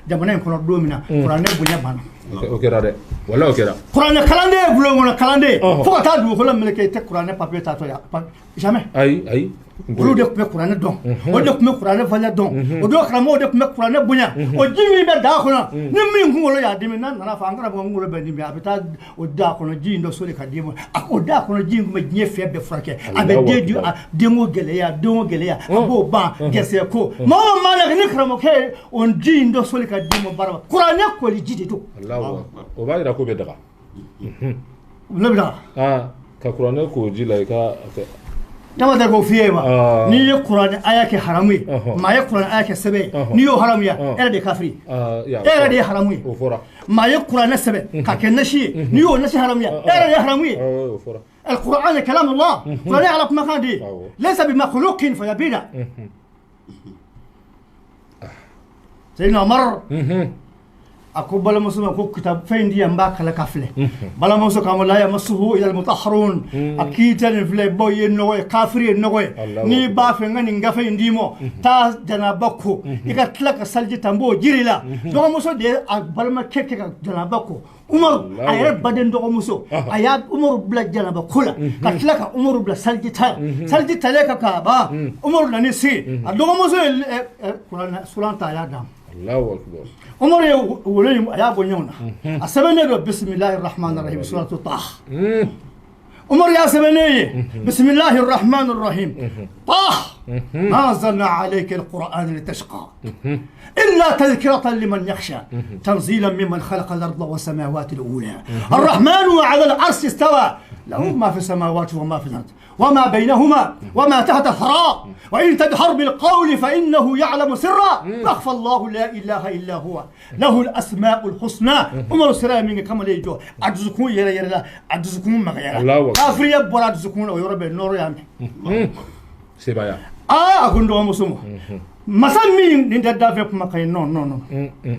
jamana in kɔnɔ don min na, kuranɛ bonya banna. O kɛra dɛ, walahi o kɛra. Kuranɛ kalanden ye bulon kɔnɔ kalanden, fo ka taa dugukolo meleke, i tɛ kuranɛ papiye taatɔ ye jamais. Ayi ayi. Olu de tun bɛ kuranɛ dɔn, olu de tun bɛ kuranɛ valeur dɔn, o don karamɔgɔw de tun bɛ kuranɛ bonya. O ji min bɛ daga kɔnɔ, ni min kunkolo y'a dimi, n'a nana fɔ an karamɔgɔ kunkolo bɛ dimi, a bɛ taa o daga kɔnɔ ji in dɔ soli ka d'i ma. A ko daga kɔnɔ ji in tun bɛ diɲɛ fɛn bɛɛ furakɛ. A bɛ den di, denko gɛlɛya, denko gɛlɛya, a b'o ban, gɛrɛsɛgɛ ko. Maa o maa na ni karamɔgɔkɛ ye o ji in dɔ soli ka d'i ma, baara kuranɛ koli ji de don. O b'a jira k'o bɛ daga. Ne bɛ daga. Ka kuranɛ ko ji la i ka dama tɛ k'o f'i ye wa. N'i ye kuranɛ aya kɛ haramu ye, maa ye kuranɛ aya kɛ sɛbɛn ye, n'i y'o haramuya, e yɛrɛ de ye kafiri, e yɛrɛ de ye haramu ye. Maa ye kuranɛ sɛbɛn ka kɛ nasi ye, n'i y'o nasi haramuya, e yɛrɛ de ye haramu ye. القرآن كلام الله, kuranɛ ala kumakan de ye. ليس بمخلوق فيبيد. Seydina Omar a ko balimamuso ma ko kitab fɛn in di yan, n b'a kalan ka filɛ. Balimamuso k'a ma la yamassuhu illa al-mutahharun. A k'i tɛ nin filɛ baw ye nɔgɔ ye, kafiri ye nɔgɔ ye. N'i b'a fɛ n ka nin gafe in d'i ma, taa janaba ko, i ka tila ka saliji ta, n b'o jiri la. Dɔgɔmuso de ye a balimakɛ kɛ ka janaba ko Umaru, a yɛrɛ baden dɔgɔmuso. A y'a Umaru bila janaba ko la, ka tila ka Umaru bila saliji ta la. Saliji talen ka k'a ban, Umaru nan'i sigi, a dɔgɔmuso ye kuranɛ suran ta, a y'a d'a ma. Umaru ye wolo in, a y'a bɔ ɲɔgɔn na, a sɛbɛnnen don bisimilahi rahmani rahim, suratu Taha. Umaru y'a sɛbɛnnen ye bisimilahi rahmani rahim, Taha ما أنزلنا عليك القرآن لتشقى إلا تذكرة لمن يخشى تنزيلا ممن خلق الأرض والسماوات الأولى الرحمن على العرش استوى له ما في السماوات وما في الأرض وما بينهما وما تحت الثرى وإن تجهر بالقول فإنه يعلم سرا أخفى الله لا إله إلا هو له الأسماء الحسنى. Umaru sera min kɛ, kamalen jɔ, a dusukun yɛrɛ yɛrɛ la, a dusukun magayara, kafiriya bɔra a dusukun na. O yɔrɔ bɛɛ nɔrɔ y'a mɛn. Sebaya. Aa, a ko n dɔgɔmuso ma, masa min nin tɛ danfɛn kumakan ye, non non non,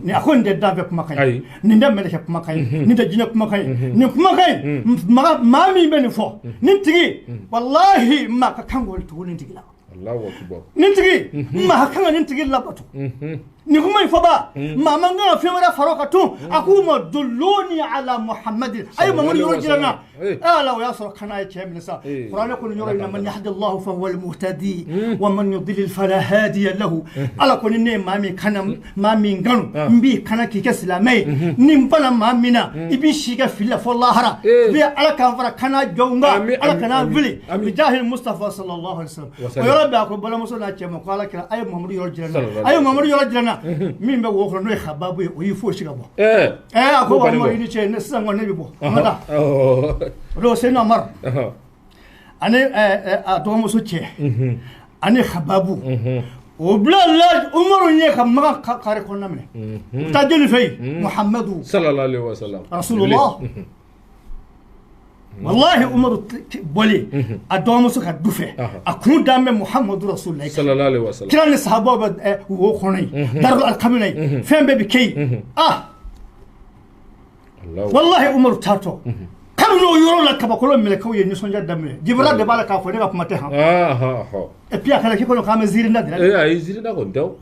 ni a ko nin tɛ danfɛn kumakan ye, nin tɛ mɛlɛkɛ kumakan ye, nin tɛ jinɛ kumakan ye, nin kumakan in, maa min bɛ nin fɔ, nin tigi walahi maa ka kan k'o tugu nin tigi la. Nin tigi, maa ka kan ka nin tigi labato. Nin kuma in fɔba, maa man kan ka fɛn wɛrɛ fara o kan tun. A k'u ma dulluni ala Muhammadin, a ye Mamadu yɔrɔ jira n na. Ala, o y'a sɔrɔ kana ye cɛ minɛ sa. Kuranɛ kɔni yɔrɔ in na, man yahdi Allahu fa huwa al-muhtadi wa man yudlil fala hadiya lahu. Ala ko ni ne ye maa min kana, maa min kanu, n b'i kana k'i kɛ silamɛ ye. Ni n bana maa min na, i b'i si kɛ fili la fo lahara. Bi Ala k'an fara kana jɔnw kan, Ala kana fili bijahil Mustafa sallallahu alaihi wasallam. O yɔrɔ bɛɛ, a ko balimamuso n'a cɛ ma ko Ala kira, a ye Mamadu yɔrɔ jira n na, a ye Mamadu yɔrɔ jira n na. Min bɛ wo kɔnɔ, n'o ye Hababu ye, o y'i fosi ka bɔ. A ko wa i ni cɛ, ne sisan kɔni ne bɛ bɔ, an ka taa. O don Seydina Umar ani a dɔgɔmuso cɛ ani Hababu, o bila la Umaru ɲɛ ka Makan kare kɔnɔna minɛ. U taa jɔni fɛ yen? Muhamadu sallallahu alaihi wasallam. Rasulullah. Wallahi Umaru bɔlen a dɔgɔmuso ka du fɛ, a kun dan bɛ Muhamadu Rasulullah sallallahu alaihi wasallam. Kira ni sahabaw bɛ wo kɔnɔ yen, Darul Arqam na yen, fɛn bɛɛ bɛ kɛ yen. Ah wallahi Umaru taatɔ kabini o yɔrɔ la, kabakolo mɛlɛkɛw ye nisɔndiya daminɛ. Jibira de b'a la k'a fɔ, ne ka kuma tɛ han. Et puis a kana k'i kɔnɔ k'an bɛ ziiri da de la. Ee ayi, ziiri da kɔni tɛ o.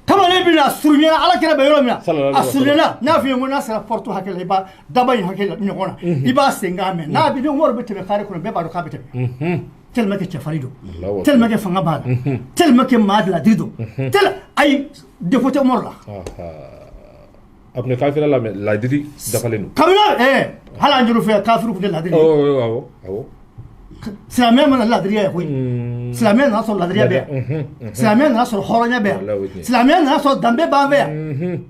Kamalen bɛna surunya Ala kira bɛ yɔrɔ min na, a surunyana. N'a f'i ye ko n'a sera porte hakɛ la, i b'a daba in hakɛ la ɲɔgɔn na, i b'a sen k'a mɛn. N'a bɛ ni Umaru bɛ tɛmɛ carré kɔnɔ, bɛɛ b'a dɔn k'a bɛ tɛmɛ, tellement que cɛfarin don, tellement que fanga b'a la, tellement que maa ladiri don, tel ayi, défaut tɛ Umaru la. A tun bɛ kafira la, mais ladiri dafalen don. Kabini hali an juru fɛ, kafiri tun tɛ ladiri. Awɔ awɔ. Silamɛya mana ladiriya ye koyi. Silamɛya nana sɔrɔ ladiriya bɛ yan, silamɛya nana sɔrɔ hɔrɔnya bɛ yan, silamɛya nana sɔrɔ danbe b'an fɛ yan,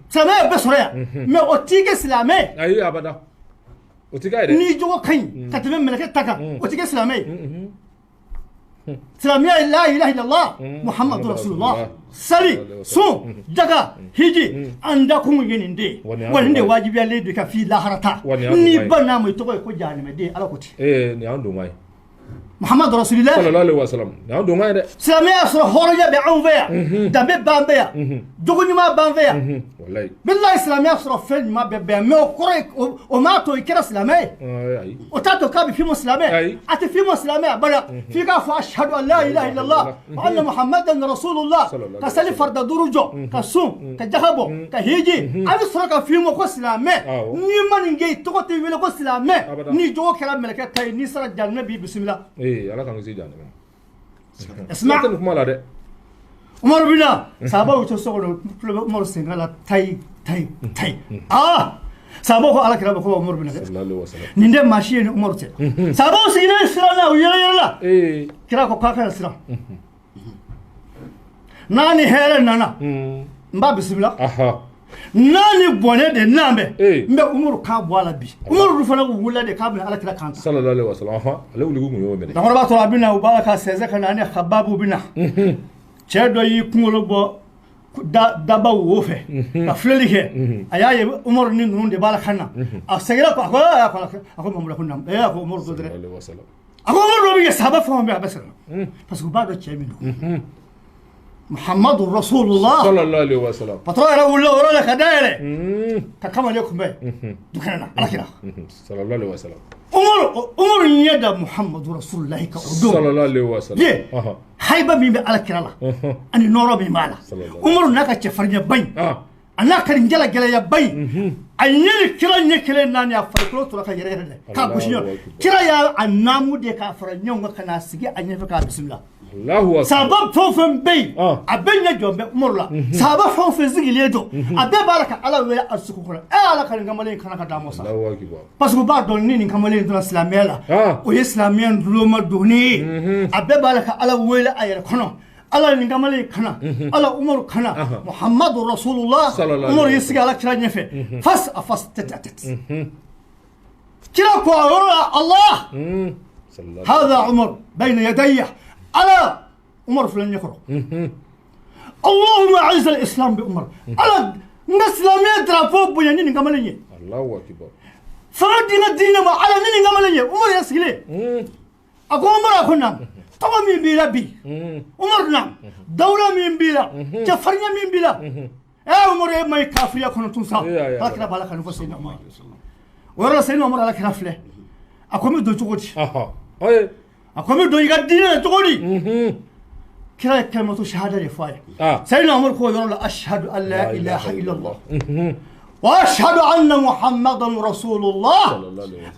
silamɛya bɛɛ sɔrɔ yan, mais o t'i kɛ silamɛ. Ayi, abada, o t'i kɛ yɛrɛ. N'i jogo ka ɲi ka tɛmɛ mɛlɛkɛ ta kan, o t'i kɛ silamɛ ye. Silamɛya ye la ilaha illallah Muhammadu rasulullah, sali, sun, jaka, hiji. An dakun ye nin de ye wa nin de wajibiyalen don ka f'i lahara ta. N'i ba n'a ma, i tɔgɔ ye ko jahanamɛden. Ala ko ten. Ee, nin y'an donkan ye. Muhammadu rasulillah. Sallallahu alaihi wasallam, nin y'an donkan ye dɛ. Silamɛya sɔrɔ hɔrɔnya bɛ anw fɛ yan, danbe b'an fɛ yan, jogo ɲuman b'an fɛ yan. Walayi. Bilahi, silamɛya sɔrɔ fɛn ɲuman bɛɛ bɛ yan, mais o kɔrɔ ye o m'a to i kɛra silamɛ ye. O t'a to k'a bɛ f'i ma silamɛ. A tɛ f'i ma silamɛ abada f'i k'a fɔ ashhadu an la ilaha illallah wa anna muhammadan rasulullah, ka sali farida duuru jɔ, ka sun, ka jaka bɔ, ka hiji. A bɛ sɔrɔ ka f'i ma ko silamɛ. N'i ma nin kɛ, i tɔgɔ tɛ wele ko silamɛ. N'i jogo kɛra mɛlɛkɛ ta ye, n'i sara, jahanamɛ b'i bisimila. Ee, Ala k'an kisi jahanamɛ ma. Isma. Tɛ nin kuma la dɛ. Umaru bɛna sahabaw to so kɔnɔ, tulo bɛ Umaru senkan la, tayi tayi tayi. Aa, sahabaw ko Ala kira bɛ ko Umaru bɛna dɛ. Sallallahu alaihi wasallam. Nin tɛ maa si ye ni Umaru tɛ. Sahabaw sigilen siranna, u yɛrɛ yɛrɛ la. Kira ko k'a kana siran, n'a ni hɛrɛ nana, n b'a bisimila. N'a ni bɔnɛ de n'an bɛ, n bɛ Umaru kan bɔ a la bi. Umaru dun fana wulila de k'a bɛna Ala kira kan ta. Sallallahu alaihi wasallam, ale wuli kun y'o minɛ. Cɛkɔrɔba tora a bɛ na, u b'a la ka sɛnsɛn ka na, ani Hababu bɛ na. Cɛ dɔ y'i kunkolo bɔ daba wo fɛ ka filɛli kɛ, a y'a ye Umaru ni ninnu de b'a la ka na. A seginna ko a ko a ko Mamadu ko naamu. A ko Umaru dɔ dɛ. A ko Umaru dɔ bɛ kɛ sahaba fɛn o fɛn, a bɛ siran parce que u b'a dɔn cɛ min don, Muhammadu Rasulullah. Sallallahu alaihi wasallam. Patron yɛrɛ wulila o yɔrɔ la ka da yɛlɛ ka kamalen kunbɛn dukɛnɛ na, Ala kira. Sallallahu alaihi wasallam. Umaru ɲɛ da Muhammadu Rasulullah kan o don. Sallallahu alaihi wasallam. Ye hayiba min bɛ Ala kira la ani nɔɔrɔ min b'a la, Umaru n'a ka cɛfarinyaba in, a n'a ka nin jala gɛlɛyaba in, a ɲɛ ni kira ɲɛ kelen naani, a farikolo tora ka yɛrɛ yɛrɛ dɛ k'a gosi ɲɔgɔn. Kira y'a a naamu de k'a fara ɲɔgɔn kan ka n'a sigi a ɲɛfɛ k'a bisimila. Sahaba fɛn o fɛn bɛ yen, a bɛɛ ɲɛ jɔ bɛ Umaru la. Sahaba fɛn o fɛn sigilen don, a bɛɛ b'a la ka Ala wele a dusukun kɔnɔ: e Ala ka nin kamalen in kana ka d'a ma sa, parce que u b'a dɔn ni nin kamalen in donna silamɛya la, o ye silamɛya duloma donni ye. A bɛɛ b'a la ka Ala wele a yɛrɛ kɔnɔ: Ala nin kamalen kana, Ala Umaru kana, Muhammadu Rasulullah. Umaru y'i sigi Ala kira ɲɛfɛ, face à face, tête à tête. Kira ko a yɔrɔ la: Allah, hada Umaru bayna yadayya, Ala, Umaru filɛ ɲɛkɔrɔ, Allahumma a'izz al-islam bi Umar, Ala n ka silamɛya drapeau bonya ni nin kamalen ye, fanga di n ka diinɛ ma, Ala, ni nin kamalen ye. Umaru yɛrɛ sigilen, a ko Umaru, a ko naam, tɔgɔ min b'i la bi, Umaru naam, dawula min b'i la, cɛfarinya min b'i la, Umaru, e ma ɲi kafiriya kɔnɔ tun sa. Ala kira b'a la ka nin fɔ Seyidina Umaru o yɔrɔ la. Seyidina Umaru, Ala kira filɛ, a ko n bɛ don cogo di? A ko n bɛ don i ka diinɛ la cogo di? Kira ye kalimatu shahada de fɔ a ye. Seyidina Umaru ko o yɔrɔ la: ashhadu an la ilaha illallah wa ashhadu anna muhammadan rasulullah.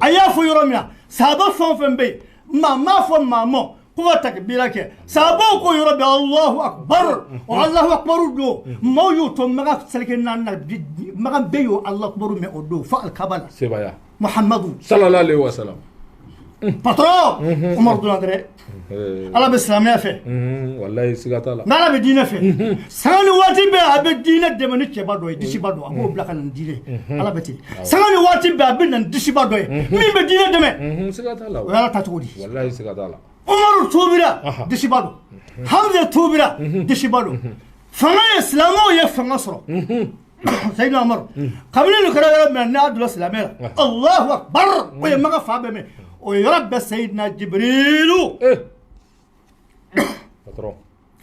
A y'a fɔ yɔrɔ min na, sahaba fɛn o fɛn bɛ yen, maa m'a fɔ maa ma ko ka takbira kɛ, sahabaw ko yɔrɔ bɛɛ Allahu akbar. O Allahu akbar don, maaw y'u to Makan seleke naani na, Makan bɛɛ y'o Allahu akbar mɛn o don fo alikaba la. Sebaya. Muhammadu. Sallallahu alaihi wasallam. Patron Umaru donna dɛrɛ, Ala bɛ silamɛya fɛ. Walayi, siga t'a la. N'Ala bɛ diinɛ fɛ, sanga ni waati bɛɛ a bɛ diinɛ dɛmɛ ni cɛba dɔ ye, disiba dɔ, a b'o bila ka na ni diinɛ. Ala bɛ ten, sanga ni waati bɛɛ a bɛ na ni disiba dɔ ye min bɛ diinɛ dɛmɛ. Siga t'a la. O y'Ala ta cogo di. Walayi, siga t'a la. Umaru tuubira, disiba don. Hamza tuubira, disiba don. Fanga ye, silamɛw ye fanga sɔrɔ. Seyidina Umaru, kabini nin kɛra yɔrɔ min na, n'a donna silamɛ la, Allahu akbar, o ye Makan fan bɛɛ mɛn o yɔrɔ bɛɛ. Seyidina Jibrilu patron.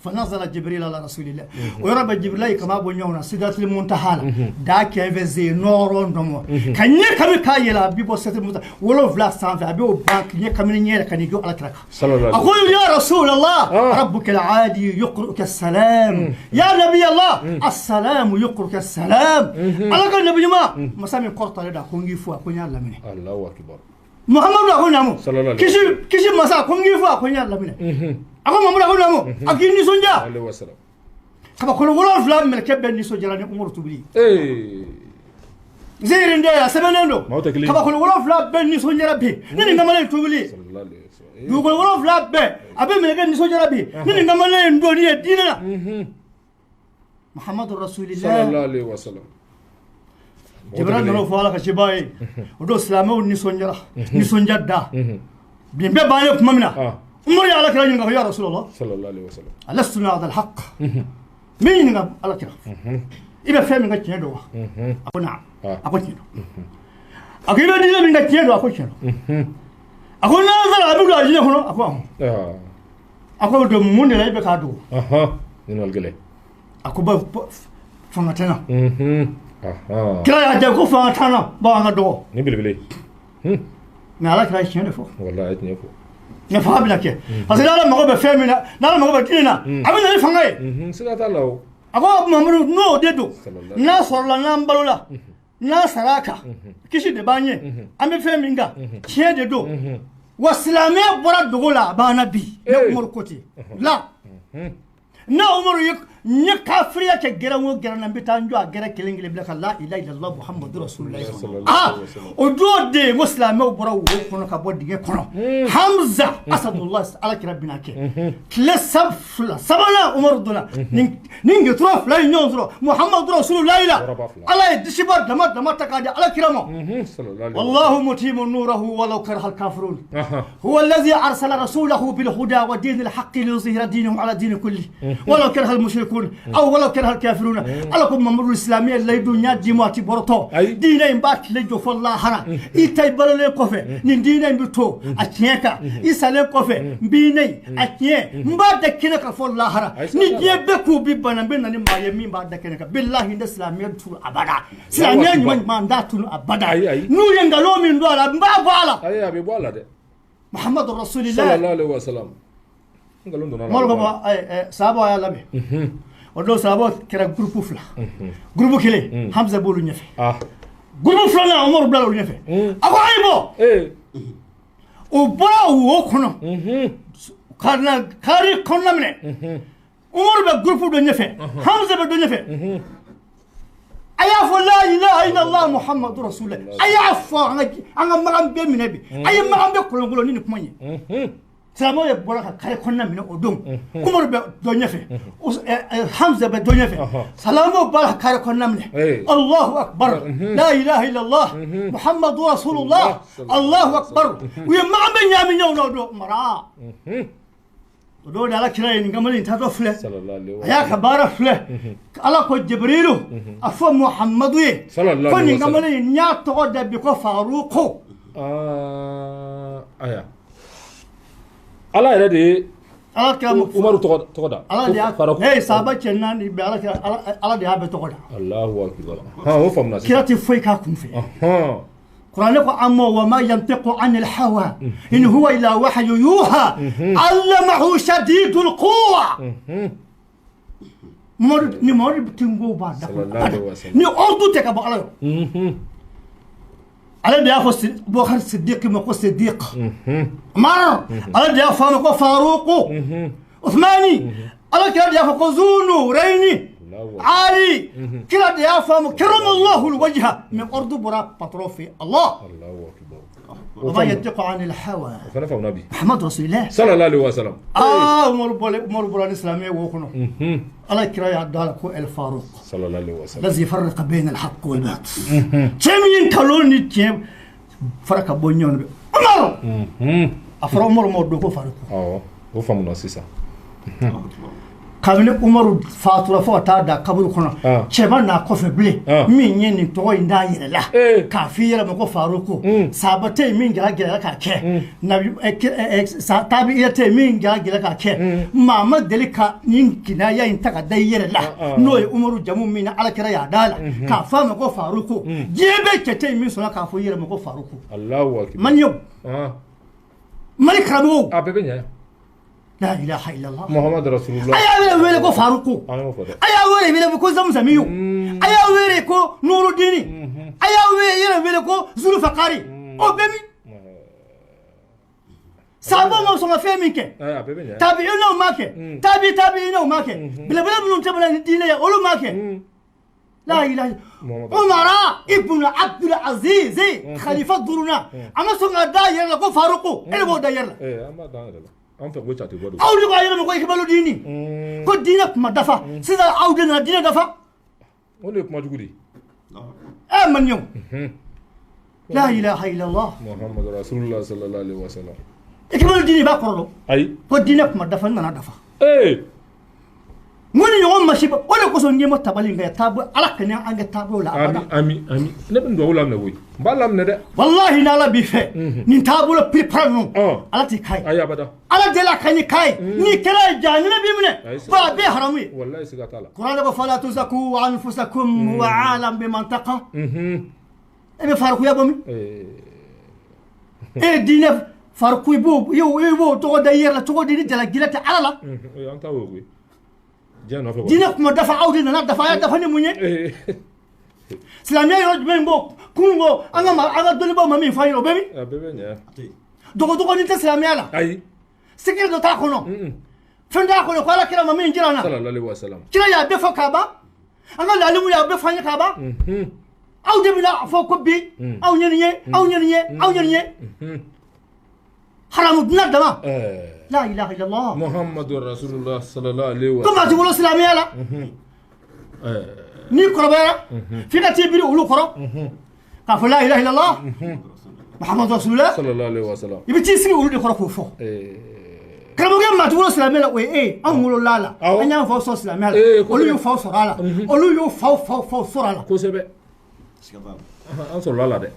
Fanazala Jibril ala rasulillah, o yɔrɔ bɛ Jibrila ye kama bɔ ɲɔgɔn na Sidratul Muntaha la, da kɛnfɛ ze nɔrɔ ndɔmɔ ka ɲɛ kami k'a yɛlɛ, a bi bɔ Sidratul Muntaha 7 sanfɛ, a b'o ban ɲɛ kami ɲɛ yɛrɛ ka n'i jɔ Ala kira kan. A ko ya Rasulallah, rabbuka al-aadi yuqri'uka salam, ya nabi Allah, assalamu yuqri'uka salam. Ala ka nabi ɲuman, masa min kɔrɔtalen don, a ko n k'i fo, a ko n y'a laminɛ. Allahu akbar. Muhammadu, a ko naamu. Kisi kisi masa, a ko n k'i fo, a ko n y'a laminɛ. A ko Mamadu, a ko naamu, a k'i nisɔndiya. Kabakolo 7 mɛlɛkɛ bɛɛ nisɔndiyara ni Umaru tubili. Ziiri den a sɛbɛnnen don, kabakolo 7 bɛɛ nisɔndiyara bi ni nin kamalen tubili. Dugukolo 7 bɛɛ a bɛ mɛlɛkɛ nisɔndiyara bi ni nin kamalen in donni ye diinɛ la. Muhammadu Rasulillah sallallahu alaihi wasallam. Jibril nana fɔ Ala ka cibaa ye, o don silamɛw nisɔndiyara, nisɔndiya da bin bɛɛ bannen tuma min na, Umaru ye Ala kira ɲininka ko ya Rasulallah sallallahu alaihi wasallam, alastuna ala alhaq? Min ɲininka Ala kira, i bɛ fɛn min ka tiɲɛ don wa? A ko naam, a ko tiɲɛ don. A ko i bɛ diinɛ min ka tiɲɛ don? A ko tiɲɛ don. A ko n'an sara a bɛ don alijinɛ kɔnɔ? A ko ɔhɔn. A ko don mun de la i bɛ k'a dogo? Ɲininkali gɛlɛn. A ko fanga tɛ n na. Kira y'a jaabi ko fanga t'an na, bawo an ka dɔgɔ. Ni belebele. Mais Ala kira ye tiɲɛ de fɔ. Walahi, a ye tiɲɛ fɔ. Mais fanga bɛna kɛ parce que n'Ala mago bɛ fɛn min na, n'Ala mago bɛ diinɛ na, a bɛ na ni fanga ye. Siga t'a la o. A ko Mamadu, n'o de don, n'a sɔrɔla n'an balola, n'an sara a kan, kisi de b'an ye, an bɛ fɛn min kan tiɲɛ de don. Wa silamɛya bɔra dogo la, a banna bi. Ne Umaru ko ten la, ne Umaru ye n ye kafiriya kɛ gɛrɛn o gɛrɛn na, n bɛ taa n jɔ a gɛrɛ kelen kelen bila ka la ilaha illallah Muhammadu rasulullah. Ah, o don de n ko silamɛw bɔra wo kɔnɔ ka bɔ dingɛ kɔnɔ. Hamza Asadullah, Ala kira bɛna kɛ tile fila sabanan, Umaru donna ni ngetura fila ye ɲɔgɔn sɔrɔ Muhammadu rasulullah la. Ala ye disiba dama dama ta k'a di Ala kira ma. Wallahu mutimu nurahu walau karaha al-kafirun, huwa alladhi arsala rasulahu bil huda wa dinil haqqi liyuzhira dinahu ala dini kulli walaw karaha al-mushrikun aw walaw karaha al-kafirun. Ala ko Mamadu, silamɛya layidu n y'a d'i ma, a ti bɔrɔtɔ. Diinɛ in b'a tile jɔ fɔ lahara. I ta i balolen kɔfɛ, nin diinɛ in bɛ to a tiɲɛ kan. I salen kɔfɛ, n b'i ne a tiɲɛ, n b'a da kɛnɛ kan fɔ lahara. Ni diɲɛ bɛɛ k'u bi bana, n bɛ na ni maa ye min b'a da kɛnɛ kan. Bilahi, n tɛ silamɛya tunu abada, silamɛya ɲuman ɲuman n t'a tunu abada. N'u ye nkalon min don a la, n b'a bɔ a la. Ayi, a bɛ bɔ a la dɛ. Muhammadu Rasulillah sallallahu alaihi wasallam. Nkalon donna a la. Umaru ko sahabaw y'a labɛn. O don sahabaw kɛra groupe fila. Groupe kelen, Hamza b'olu ɲɛfɛ. Groupe filanan, Umaru bila olu ɲɛfɛ. A ko a ye bɔ. O bɔra wo kɔnɔ ka na kari kɔnɔna minɛ. Umaru bɛ groupe dɔ ɲɛfɛ, Hamza bɛ dɔ ɲɛfɛ. A y'a fɔ la ilaha illallah Muhammadu rasulullah. A y'a fɔ an ka Makan bɛɛ minɛ bi. A ye Makan bɛɛ kolonkolon ni nin kuma in ye. Silamɛw ye bɔra ka kari kɔnɔna minɛ o don. Umaru bɛ dɔ ɲɛfɛ, Hamza bɛ dɔ ɲɛfɛ. Silamɛw bɔra ka kari kɔnɔna minɛ. Allahu akbar, la ilaha illallah Muhammadu rasulullah, Allahu akbar. U ye Makan bɛɛ ɲaami ɲɔgɔn na o don mara. O don de Ala kira ye nin kamalen in taatɔ filɛ, a y'a ka baara filɛ. Ala ko Jibrilu, a fɔ Muhammadu ye ko nin kamalen in, n y'a tɔgɔ da bi ko Faruku. Aya, Ala yɛrɛ de ye Ala kira Umaru tɔgɔ da. Ala de y'a ee sahaba cɛ naani bɛɛ, Ala kira Ala de y'a bɛɛ tɔgɔ da. Allahu akbar. Han, o faamuna sisan. Kira tɛ foyi k'a kun fɛ. Kuranɛ ko an ma wa ma yantiqu anil hawa in huwa illa wahyu yuha allamahu shadidul quwa. Mamadu ni Mamadu tingo b'a da ni ordre tɛ ka bɔ Ala yɔrɔ. Ale de y'a fɔ Bubakar Siddiq ma ko Siddiq Umar, ale de y'a fɔ a ma ko Faruku Usmani, Ala kira de y'a fɔ ko Zunu Rayni Ali, kira de y'a fɔ a ma karamallahu wajha. Mais ordre bɔra patron fɛ Allah. Wa ma yantiqu anil hawa. O fana faamuna bi. Muhammadu Rasulillah sallallahu alaihi wasallam. Aa, Umaru bɔra, Umaru bɔra ni silamɛ ye wo kɔnɔ. Ala kira y'a da la ko El Faruq sallallahu alaihi wasallam, lazi farraqa bayna al-haqq wal batil. Cɛ min ye nkalon ni tiɲɛ fara ka bɔ ɲɔgɔn na, Umaru. A fɔra Umaru ma o don ko Faruq. Awɔ, o faamuna sisan. Kabini Umaru fatura fo ka taa da kaburu kɔnɔ, cɛ ma n'a kɔfɛ bilen min ye nin tɔgɔ in d'a yɛrɛ la k'a f'i yɛrɛ ma ko Faruku. Sahaba tɛ yen min jara gɛlɛya k'a kɛ, tabi tɛ yen min jara gɛlɛya k'a kɛ. Maa ma deli ka nin kinaya in ta ka da i yɛrɛ la, n'o ye Umaru jamu min na Ala kira y'a d'a la k'a f'a ma ko Faruku. Diɲɛ bɛɛ cɛ tɛ yen min sɔnna k'a fɔ i yɛrɛ ma ko Faruku. Maliyɛnw, Mali karamɔgɔw, a bɛɛ bɛ ɲɛ. La ilaha illallah Muhammad Rasulullah. A y'a wele wele ko Faruku, a y'a wele wele ko Zamusamiyu, a y'a wele ko Nurudini, a y'a wele yɛrɛ wele ko Zulufakari. O bɛɛ min sahabaw ma sɔn ka fɛn min kɛ, tabi'inaw ma kɛ, tabi'inaw ma kɛ, belebele minnu tɛmɛna ni diinɛ ye, olu ma kɛ. La ilaha. Umara ibn Abdul Aziz, khalifa duurunan, a ma sɔn ka da yɛrɛ la ko Faruku. E de b'o da yɛrɛ la. An fɛ ko jate bɔ don. Aw de b'a yɛrɛ ma ko Ikibalu diini, ko diinɛ kuma dafa. Sisan aw de nana diinɛ dafa. O de ye kuma jugu de ye. Ɛ maliyɛnw, la ilaha illallah Muhammadu Rasulullah sallallahu alaihi wasallam. Ikibalu diini b'a kɔrɔ dɔn? Ayi. Ko diinɛ kuma dafa, n nana dafa. N ko ni ɲɔgɔn masiba o de kosɔn n ma tabali kɛ taabolo. Ala kana an kɛ taabolo la abada. Ami ami, ne bɛ dugawu laminɛ koyi, n b'a laminɛ dɛ. Walahi, n'Ala b'i fɛ, nin taabolo piripara ninnu, Ala t'i k'a ye. Ayi, abada. Ala delila ka nin k'a ye, n'i kɛra ye, jahanama b'i minɛ, ko a bɛɛ ye haramu ye. Walahi, siga t'a la. Kuranɛ ko fala tuzaku anfusakum huwa alam biman taqa. E bɛ farukuya bɔ min? E ye diinɛ faruku, i b'o tɔgɔ da i yɛrɛ la cogo di ni jalakila tɛ Ala la? An t'a o koyi. Diinɛ kuma dafa, aw de nana dafa. A y'a dafa ni mun ye? Silamɛya yɔrɔ jumɛn ko kunun ko an ka dɔnnibaaw ma min fɔ an ye, o bɛ min? Dogodogonin tɛ silamɛya la. Ayi. Secret dɔ t'a kɔnɔ, fɛn t'a kɔnɔ ko Ala kira ma min jira an na. Kira y'a bɛɛ fɔ k'a ban, an ka lalimu y'a bɛɛ fɔ an ye k'a ban. Aw de bɛna fɔ ko bi aw ye nin ye, aw ye nin ye, aw ye nin ye, haramu dunna dama. La ilaha illallah Muhammadu Rasulullah sallallahu alaihi wa ko maa ti wolo silamɛya la. N'i kɔrɔbayara, f'i ka t'i biri olu kɔrɔ k'a fɔ la ilaha illallah Muhammadu Rasulullah sallallahu alaihi wa sallam. I bɛ t'i sigi olu de kɔrɔ k'o fɔ. Karamɔgɔkɛ, maa ti wolo silamɛya la, o ye e ye. Anw wolola la, an y'an faw sɔrɔ silamɛya la, olu y'u faw sɔrɔ a la, olu y'u faw faw faw sɔrɔ a la. Kosɛbɛ, an sɔrɔla la dɛ,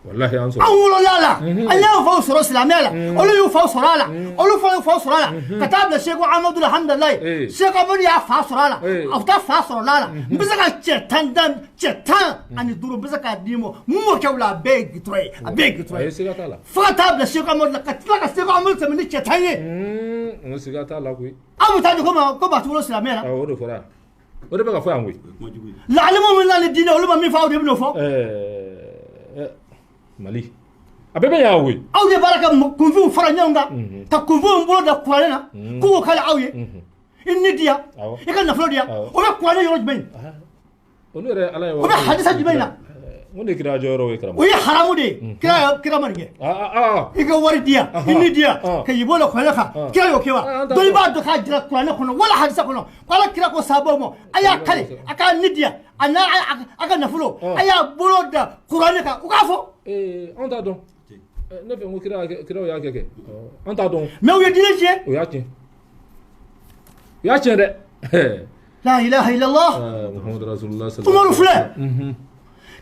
walahi an sɔrɔ. Anw wolola la, an y'an faw sɔrɔ silamɛya la, olu y'u faw sɔrɔ a la, olu fa y'u faw sɔrɔ a la, ka taa bila Seko Amadu la. Alhamdulilayi, Seko Amadu y'a fa sɔrɔ a la, a bɛ taa fa sɔrɔ la. N bɛ se ka cɛ 10 dan, cɛ 15 n bɛ se k'a d'i ma. Mun m'o kɛ o la, a bɛɛ ye gitɔrɔ ye, a bɛɛ ye gitɔrɔ ye, fo ka taa bila Seko Amadu la, ka tila ka Seko Amadu tɛmɛ ni cɛ 10 ye. N siga t'a la koyi. Aw bɛ taa di ko ma ko maa ti wolo silamɛya la. O de fɔra, o de bɛ ka fɔ yan koyi. Laalimu min na ni diinɛ, olu ma min fɔ, aw de bɛ n'o fɔ. Mali a bɛɛ bɛ yan koyi. Aw de b'a la ka kunfinw fara ɲɔgɔn kan, ka kunfinw bolo da kuranɛ na, k'u k'o k'ale aw ye. I ni di yan, i ka nafolo di yan, o bɛ kuranɛ yɔrɔ jumɛn? Olu yɛrɛ Ala ye. O bɛ hadisa jumɛn na? Mun de kira jɔyɔrɔ ye karamɔgɔ? O ye haramu de ye. Kira ma nin kɛ. I ka wari di yan, i ni di yan, ka y'i bolo kuranɛ kan, kira y'o kɛ wa? Dɔnnibaa dɔ k'a jira kuranɛ kɔnɔ wala hadisa kɔnɔ ko Ala kira ko sahabaw ma, a y'a kale a k'a ni di yan, a n'a a ka nafolo, a y'a bolo da kuranɛ kan, u k'a fɔ. Anw t'a dɔn. Ne fɛ ko kiraw y'a kɛ, an t'a dɔn. Mais u ye diinɛ tiɲɛ. O y'a tiɲɛ, u y'a tiɲɛ dɛ. La ilaha illallah Muhammadu Rasulullah. Umaru filɛ,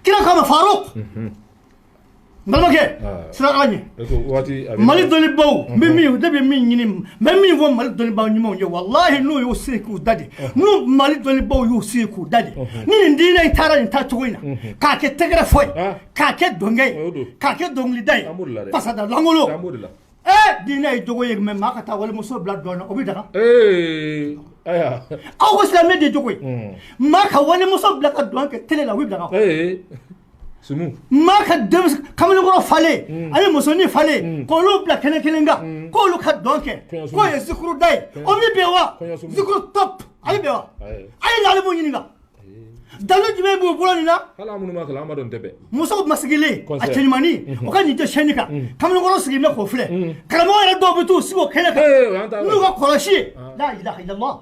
kira k'a ma Faruk, n balimakɛ, siran Ala ɲɛ. Mali dɔnnibaw, n bɛ min, ne bɛ min ɲini, n bɛ min fɔ Mali dɔnnibaw ɲumanw ye, walahi, n'u y'u sigi k'u da de, n'u Mali dɔnnibaw y'u sigi k'u da de, ni nin diinɛ in taara nin taacogo in na, k'a kɛ tɛgɛrɛ fɔ ye, k'a kɛ dɔnkɛ ye, k'a kɛ dɔnkilida ye, pasada langolo, diinɛ ye jogo ye. Mais maa ka taa walimuso bila dɔn na, o bɛ daga? Aw ko silamɛ de jogo ye, maa ka walimuso bila ka dɔn kɛ télé la, o bɛ daga? Maa ka kamalenkɔrɔ falen ani musonin falen, k'olu bila kɛnɛ kelen kan, k'olu ka dɔn kɛ, k'o ye zikuru da ye, o bɛ bɛn wa? Zikuru top, a bɛ bɛn wa? A ye lalimu ɲininka, dalu jumɛn b'u bolo nin na? Musow masigilen, a cɛɲumannin, o ka nin tɛ chaîne kan, kamalenkɔrɔ sigilen bɛ k'o filɛ. Karamɔgɔ yɛrɛ dɔw bɛ t'u sigi o kɛnɛ kan n'u ka kɔlɔsi ye. La ilaha illallah.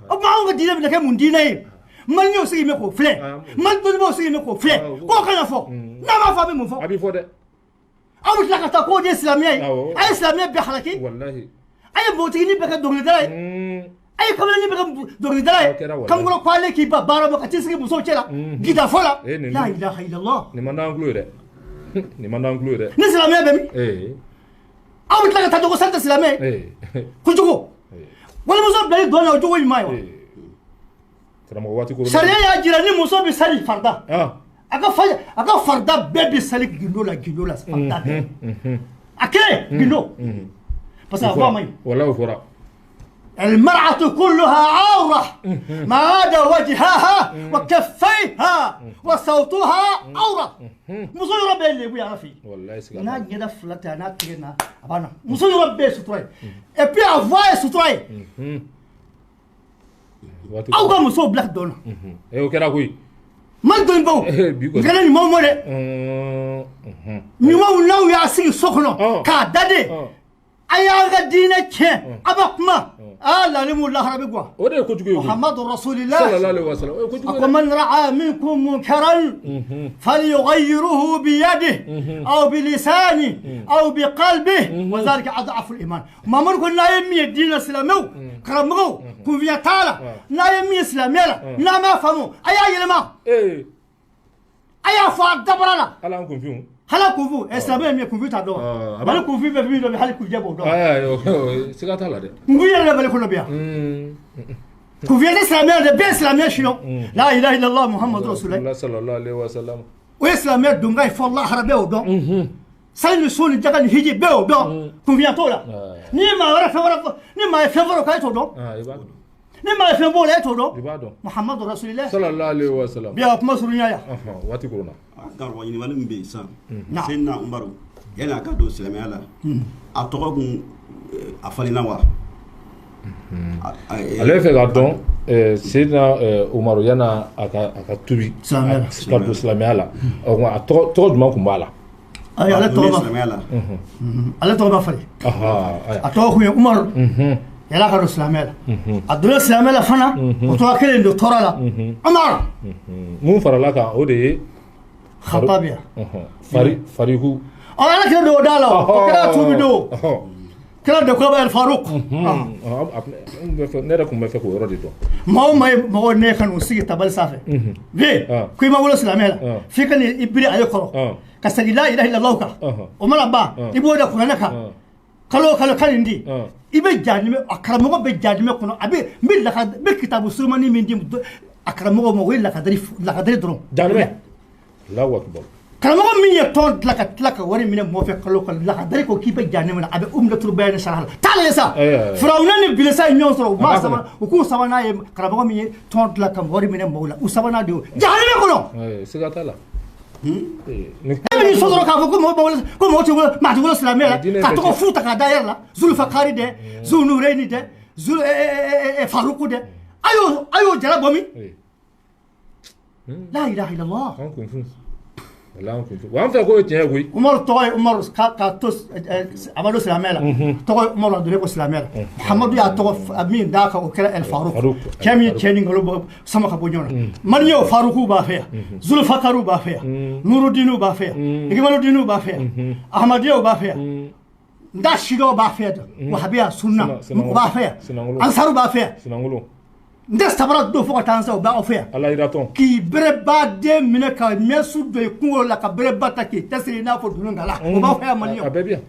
O tuma, anw ka diinɛ bɛna kɛ mun diinɛ ye? Maliyɛnw sigilen bɛ k'o filɛ, Mali dɔnnibaaw sigilen bɛ k'o filɛ, k'o kana fɔ. N'a m'a fɔ, a bɛ mun fɔ? A bɛ fɔ dɛ. Aw bɛ tila ka taa k'o de ye silamɛya ye. A ye silamɛya bɛɛ halaki. A ye npogotiginin bɛɛ kɛ dɔnkilidala ye. A ye kamalen bɛ ka dɔnkilidala ye, O kɛra walahi. kankɔrɔ ko ale k'i ba baara ma ka t'i sigi musow cɛ la gidafɔ la. Eh, nin- La ilaha illallah. Nin man d'an tulo ye dɛ, nin man d'an tulo ye dɛ. Ni silamɛya bɛ min? Aw bɛ tila ka taa dogo sali tɛ silamɛ ye. Kojugu walimuso bilali dɔn na, o jogo ɲuman ye wa? Karamɔgɔ, waati ko. Sariya y'a jira ni muso bɛ sali farida, a ka farida bɛɛ bɛ sali gindo la, gindo la, farida bɛɛ a kelen gindo, parce que a voix man ɲi. Walahi, o fɔra. المرأة كلها عورة ما عدا وجهها وكفيها وصوتها عورة. Muso yɔrɔ bɛɛ lebu ye Ala fɛ yen. Walahi, siga N'a t'a la. ɲɛda fila tɛ, a n'a tigɛ na, a banna. Muso yɔrɔ bɛɛ ye sutura ye, et puis a voix ye sutura ye. Waati. Aw ka musow bila dɔn na. O kɛra koyi. Mali dɔnnibaw Eh, bi kɔni. kɛnɛ ɲumanw ma dɛ. Ɲumanw, n'aw y'a sigi so kɔnɔ k'a daden, a y'an ka diinɛ tiɲɛ, a bɛ kuma aa lalimu lahara bɛ guwa. O de ye kojugu ye koyi. Muhammadu rasulillah. Sallallahu alaihi wasallam, o ye kojugu ye أقول dɛ. من رأى منكم منكرا فليغيره بيده أو بلسانه أو بقلبه وذلك أضعف الإيمان. ما من كنا يمي الدين الإسلامي كرمغو كون في تعالى نا يمي إسلامي لا نا ما فهموا أي أي لما أي فاد دبرنا. Ala an kun finw. هلا كوفو إسلامي يمي كوفو تادو. آه، بل كوفو بفي دو هل كوفو جابو دو. Aa, siga t'a la dɛ. نقول لا بل كله بيا كوفو إسلامي ده بي إسلامي شنو لا إله إلا الله محمد رسول الله. Sallallahu alaihi wasallam. O ye silamɛya donka ye fɔ lahara bɛɛ o dɔn, sali ni sun ni jaga ni hiji bɛɛ o dɔn, kunfiya t'o la. Ni maa wɛrɛ fɛn wɛrɛ fɔ, ni maa ye fɛn fɔlɔ k'a ye t'o dɔn. I b'a dɔn. Ni maa ye fɛn b'o la, e t'o dɔn. I b'a dɔn. Muhammadu rasulillah. Sallallahu alaihi wasallam. Bi a kuma surunya yan. Waati koronna. Karamɔgɔ, ɲininkali min bɛ yen sisan, Naam. Seyidina Umaru, yanni a ka don silamɛya la, a tɔgɔ kun a falenna wa? Ale bɛ fɛ k'a dɔn Seyidina Umaru, yan'a a ka tubi Silamɛya la. Ka don silamɛya la, o tuma a tɔgɔ jumɛn tun b'a la? Ayi, ale A tɔgɔ donnen ma silamɛya la. Ale tɔgɔ ma falen. Ayiwa. A tɔgɔ kun ye Umaru yala ka don silamɛya la. A donna silamɛya la fana, o tɔgɔ kelen don tɔɔrɔ la, Umaru. Mun farala kan, o de ye Khatabiya. Fari fariku. Ɔ, ala kɛra don o da la, o kɛra tubi don, kɛra de kɔrɔba El Farouk. Ne yɛrɛ tun bɛ fɛ k'o yɔrɔ de dɔn. Maa o maa ye mɔgɔ ne ka n'u sigi tabali sanfɛ ve ko i ma wolo silamɛ la, f'i ka n'i biri ale kɔrɔ ka segin la ilaha illallah kan, o mana ban, i b'o da kuranɛ kan kalo o kalo ka nin di, i bɛ jahanamɛ, a karamɔgɔ bɛ jahanamɛ kɔnɔ. A bɛ n bɛ laka n bɛ kitabu surumani min di a karamɔgɔ ma, o ye lakadari lakadari dɔrɔn. Jahanamɛ, Allahu akbar. Karamɔgɔ min ye tɔn dilan ka tila ka wari minɛ mɔgɔ fɛ kalo o kalo, lakadari ko k'i bɛ jahanamɛ na, a bɛ Umdatul Bayani saraha la, taa lajɛ sa. Firawuna ni bilisa ye ɲɔgɔn sɔrɔ, u A b'a b'a kɔnɔ. saba u k'u sabanan ye karamɔgɔ min ye tɔn dilan ka wari minɛ mɔgɔw la, u sabanan de y'o jahanamɛ kɔnɔ. Siga t'a la. Ni E bɛ nin sɔsɔ k'a fɔ ko mɔgɔ bɛ wolo, ko mɔgɔ tɛ wolo, maa tɛ wolo silamɛya la. Diinɛ Ka bɛ tɔgɔ tiɲɛ. fu ta k'a da yɛrɛ la, Zulfakari dɛ, Zunureni dɛ, Zul Faruku dɛ, a y'o jala bɔ min? La ilaha illallah. An kun fun, wala an kun fun wa, an fɛ k'o ye tiɲɛ ye koyi. Umaru tɔgɔ ye Umaru ka to a ma don silamɛya la, tɔgɔ ye Umaru, a donnen ko silamɛya la, Muhamadu y'a tɔgɔ min d'a kan, o kɛra El Farouk. Farouk. Cɛ min ye cɛ ni nkalon bɔ sama ka bɔ ɲɔgɔn na, maliyɛnw, Faruku b'a fɛ yan, Zulfakaru b'a fɛ yan, Nurudinu b'a fɛ yan, Ikimaludinu b'a fɛ yan, Ahmadiyaw b'a fɛ yan, n da sidɔw b'a fɛ yan, Wahabiya sunna Sinankunya. o b'a fɛ yan, Sinankunya. Ansaru b'a fɛ yan, Sinankolon. N tɛ sabara don fo ka taa n sa, o b'aw fɛ yan. Ala yiratɔn. K'i bereba den minɛ ka mɛsu don i kunkolo la, ka bereba ta k'i tɛsiri i n'a fɔ dunun gala, o b'aw fɛ yan A maliyɛnw. bɛɛ bi yan,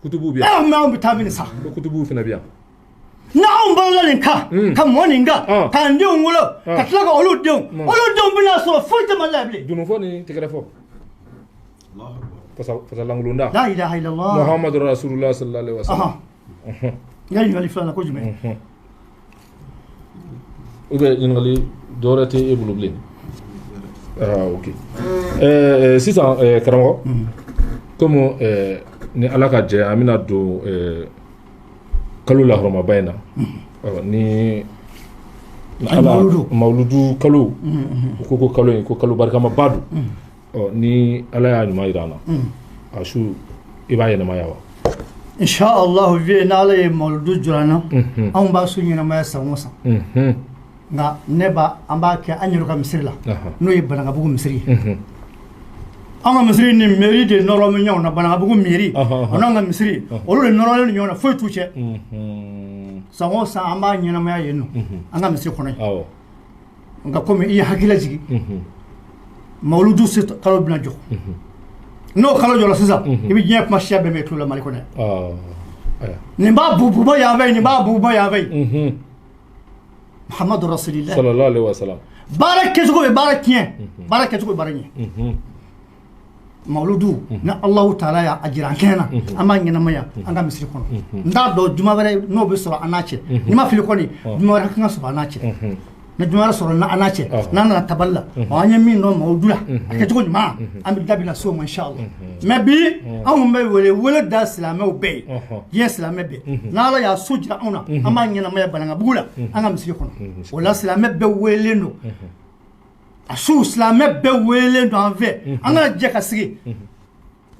kutubuw bi yan. E mɛ anw bɛ taa min sa? Ko kutubuw fana bi yan. N'anw balola nin kan ka mɔ nin kan k'an denw wolo ka tila ka olu denw bɛna sɔrɔ foyi tɛ Mali la bilen. Dununfɔ ni tɛgɛrɛ fɔ, fasa fasa lankolonda. La ilaha illallah. Muhammadu rasulullah sallallahu alaihi wasallam. Ahan, n ka ɲininkali filanan ko jumɛn? Ou bien ɲininkali dɔwɛrɛ tɛ e bolo bilen? Ah, ok. Sisan karamɔgɔ, komi ni Ala ka jɛ, an bɛna don kalo lahɔrɔmaba in na. Ɔ, ni Ani mawuludu. Mawuludu kalo, u ko kalo in ko kalo barikamaba don. Ɔ, ni Ala y'a ɲuman jira an na, a su i b'a yɛlɛma wa? Inshallah vie, n'Ala ye mawuludu jira an na, anw b'a su ɲɛnamaya san o san, nka ne b'a an b'a kɛ an yɛrɛ ka misiri la, n'o ye Banankabugu misiri ye. An ka misiri ni mairie de nɔrɔ bɛ ɲɔgɔn na, Banankabugu mairie, o n'an ka misiri, olu de nɔrɔlen don ɲɔgɔn na, foyi t'u cɛ. San o san an b'a ɲɛnamaya yen nɔ, an ka misiri kɔnɔ yen. Nka komi i ye hakili lajigin, mawuludu se kalo bɛna jɔ. N'o kalo jɔra sisan, i bɛ diɲɛ kuma siya bɛɛ mɛn tulo la Mali kɔnɔ yan. Nin b'a bububa yan fɛ, nin b'a bububa yan fɛ. Muhammadu Rasulillah. Sallallahu alaihi wasallam. Baara kɛcogo bɛ baara tiɲɛ, baara kɛcogo bɛ baara ɲɛ. Mawuludu ni Alahu taala y'a jira an kɛnɛ na, an b'a ɲɛnamaya an ka misiri kɔnɔ. N t'a dɔn juma wɛrɛ n'o bɛ sɔrɔ an n'a cɛ. N'i ma fili kɔni, juma wɛrɛ kan ka sɔrɔ an n'a cɛ. Ni juma wɛrɛ sɔrɔ an n'a cɛ, n'an nana tabali la, an ye min dɔn mawuludu la, a kɛcogo ɲuman, an bɛ da bila so ma inshallah. Mais bi anw bɛ wele wele da silamɛw bɛɛ ye, diɲɛ silamɛ bɛɛ. N'Ala y'a so jira anw na, an b'a ɲɛnamaya Banankabugu la, an ka misiri kɔnɔ. O la silamɛ bɛɛ welelen don. A su silamɛ bɛɛ welelen don an fɛ, an kana jɛ ka sigi.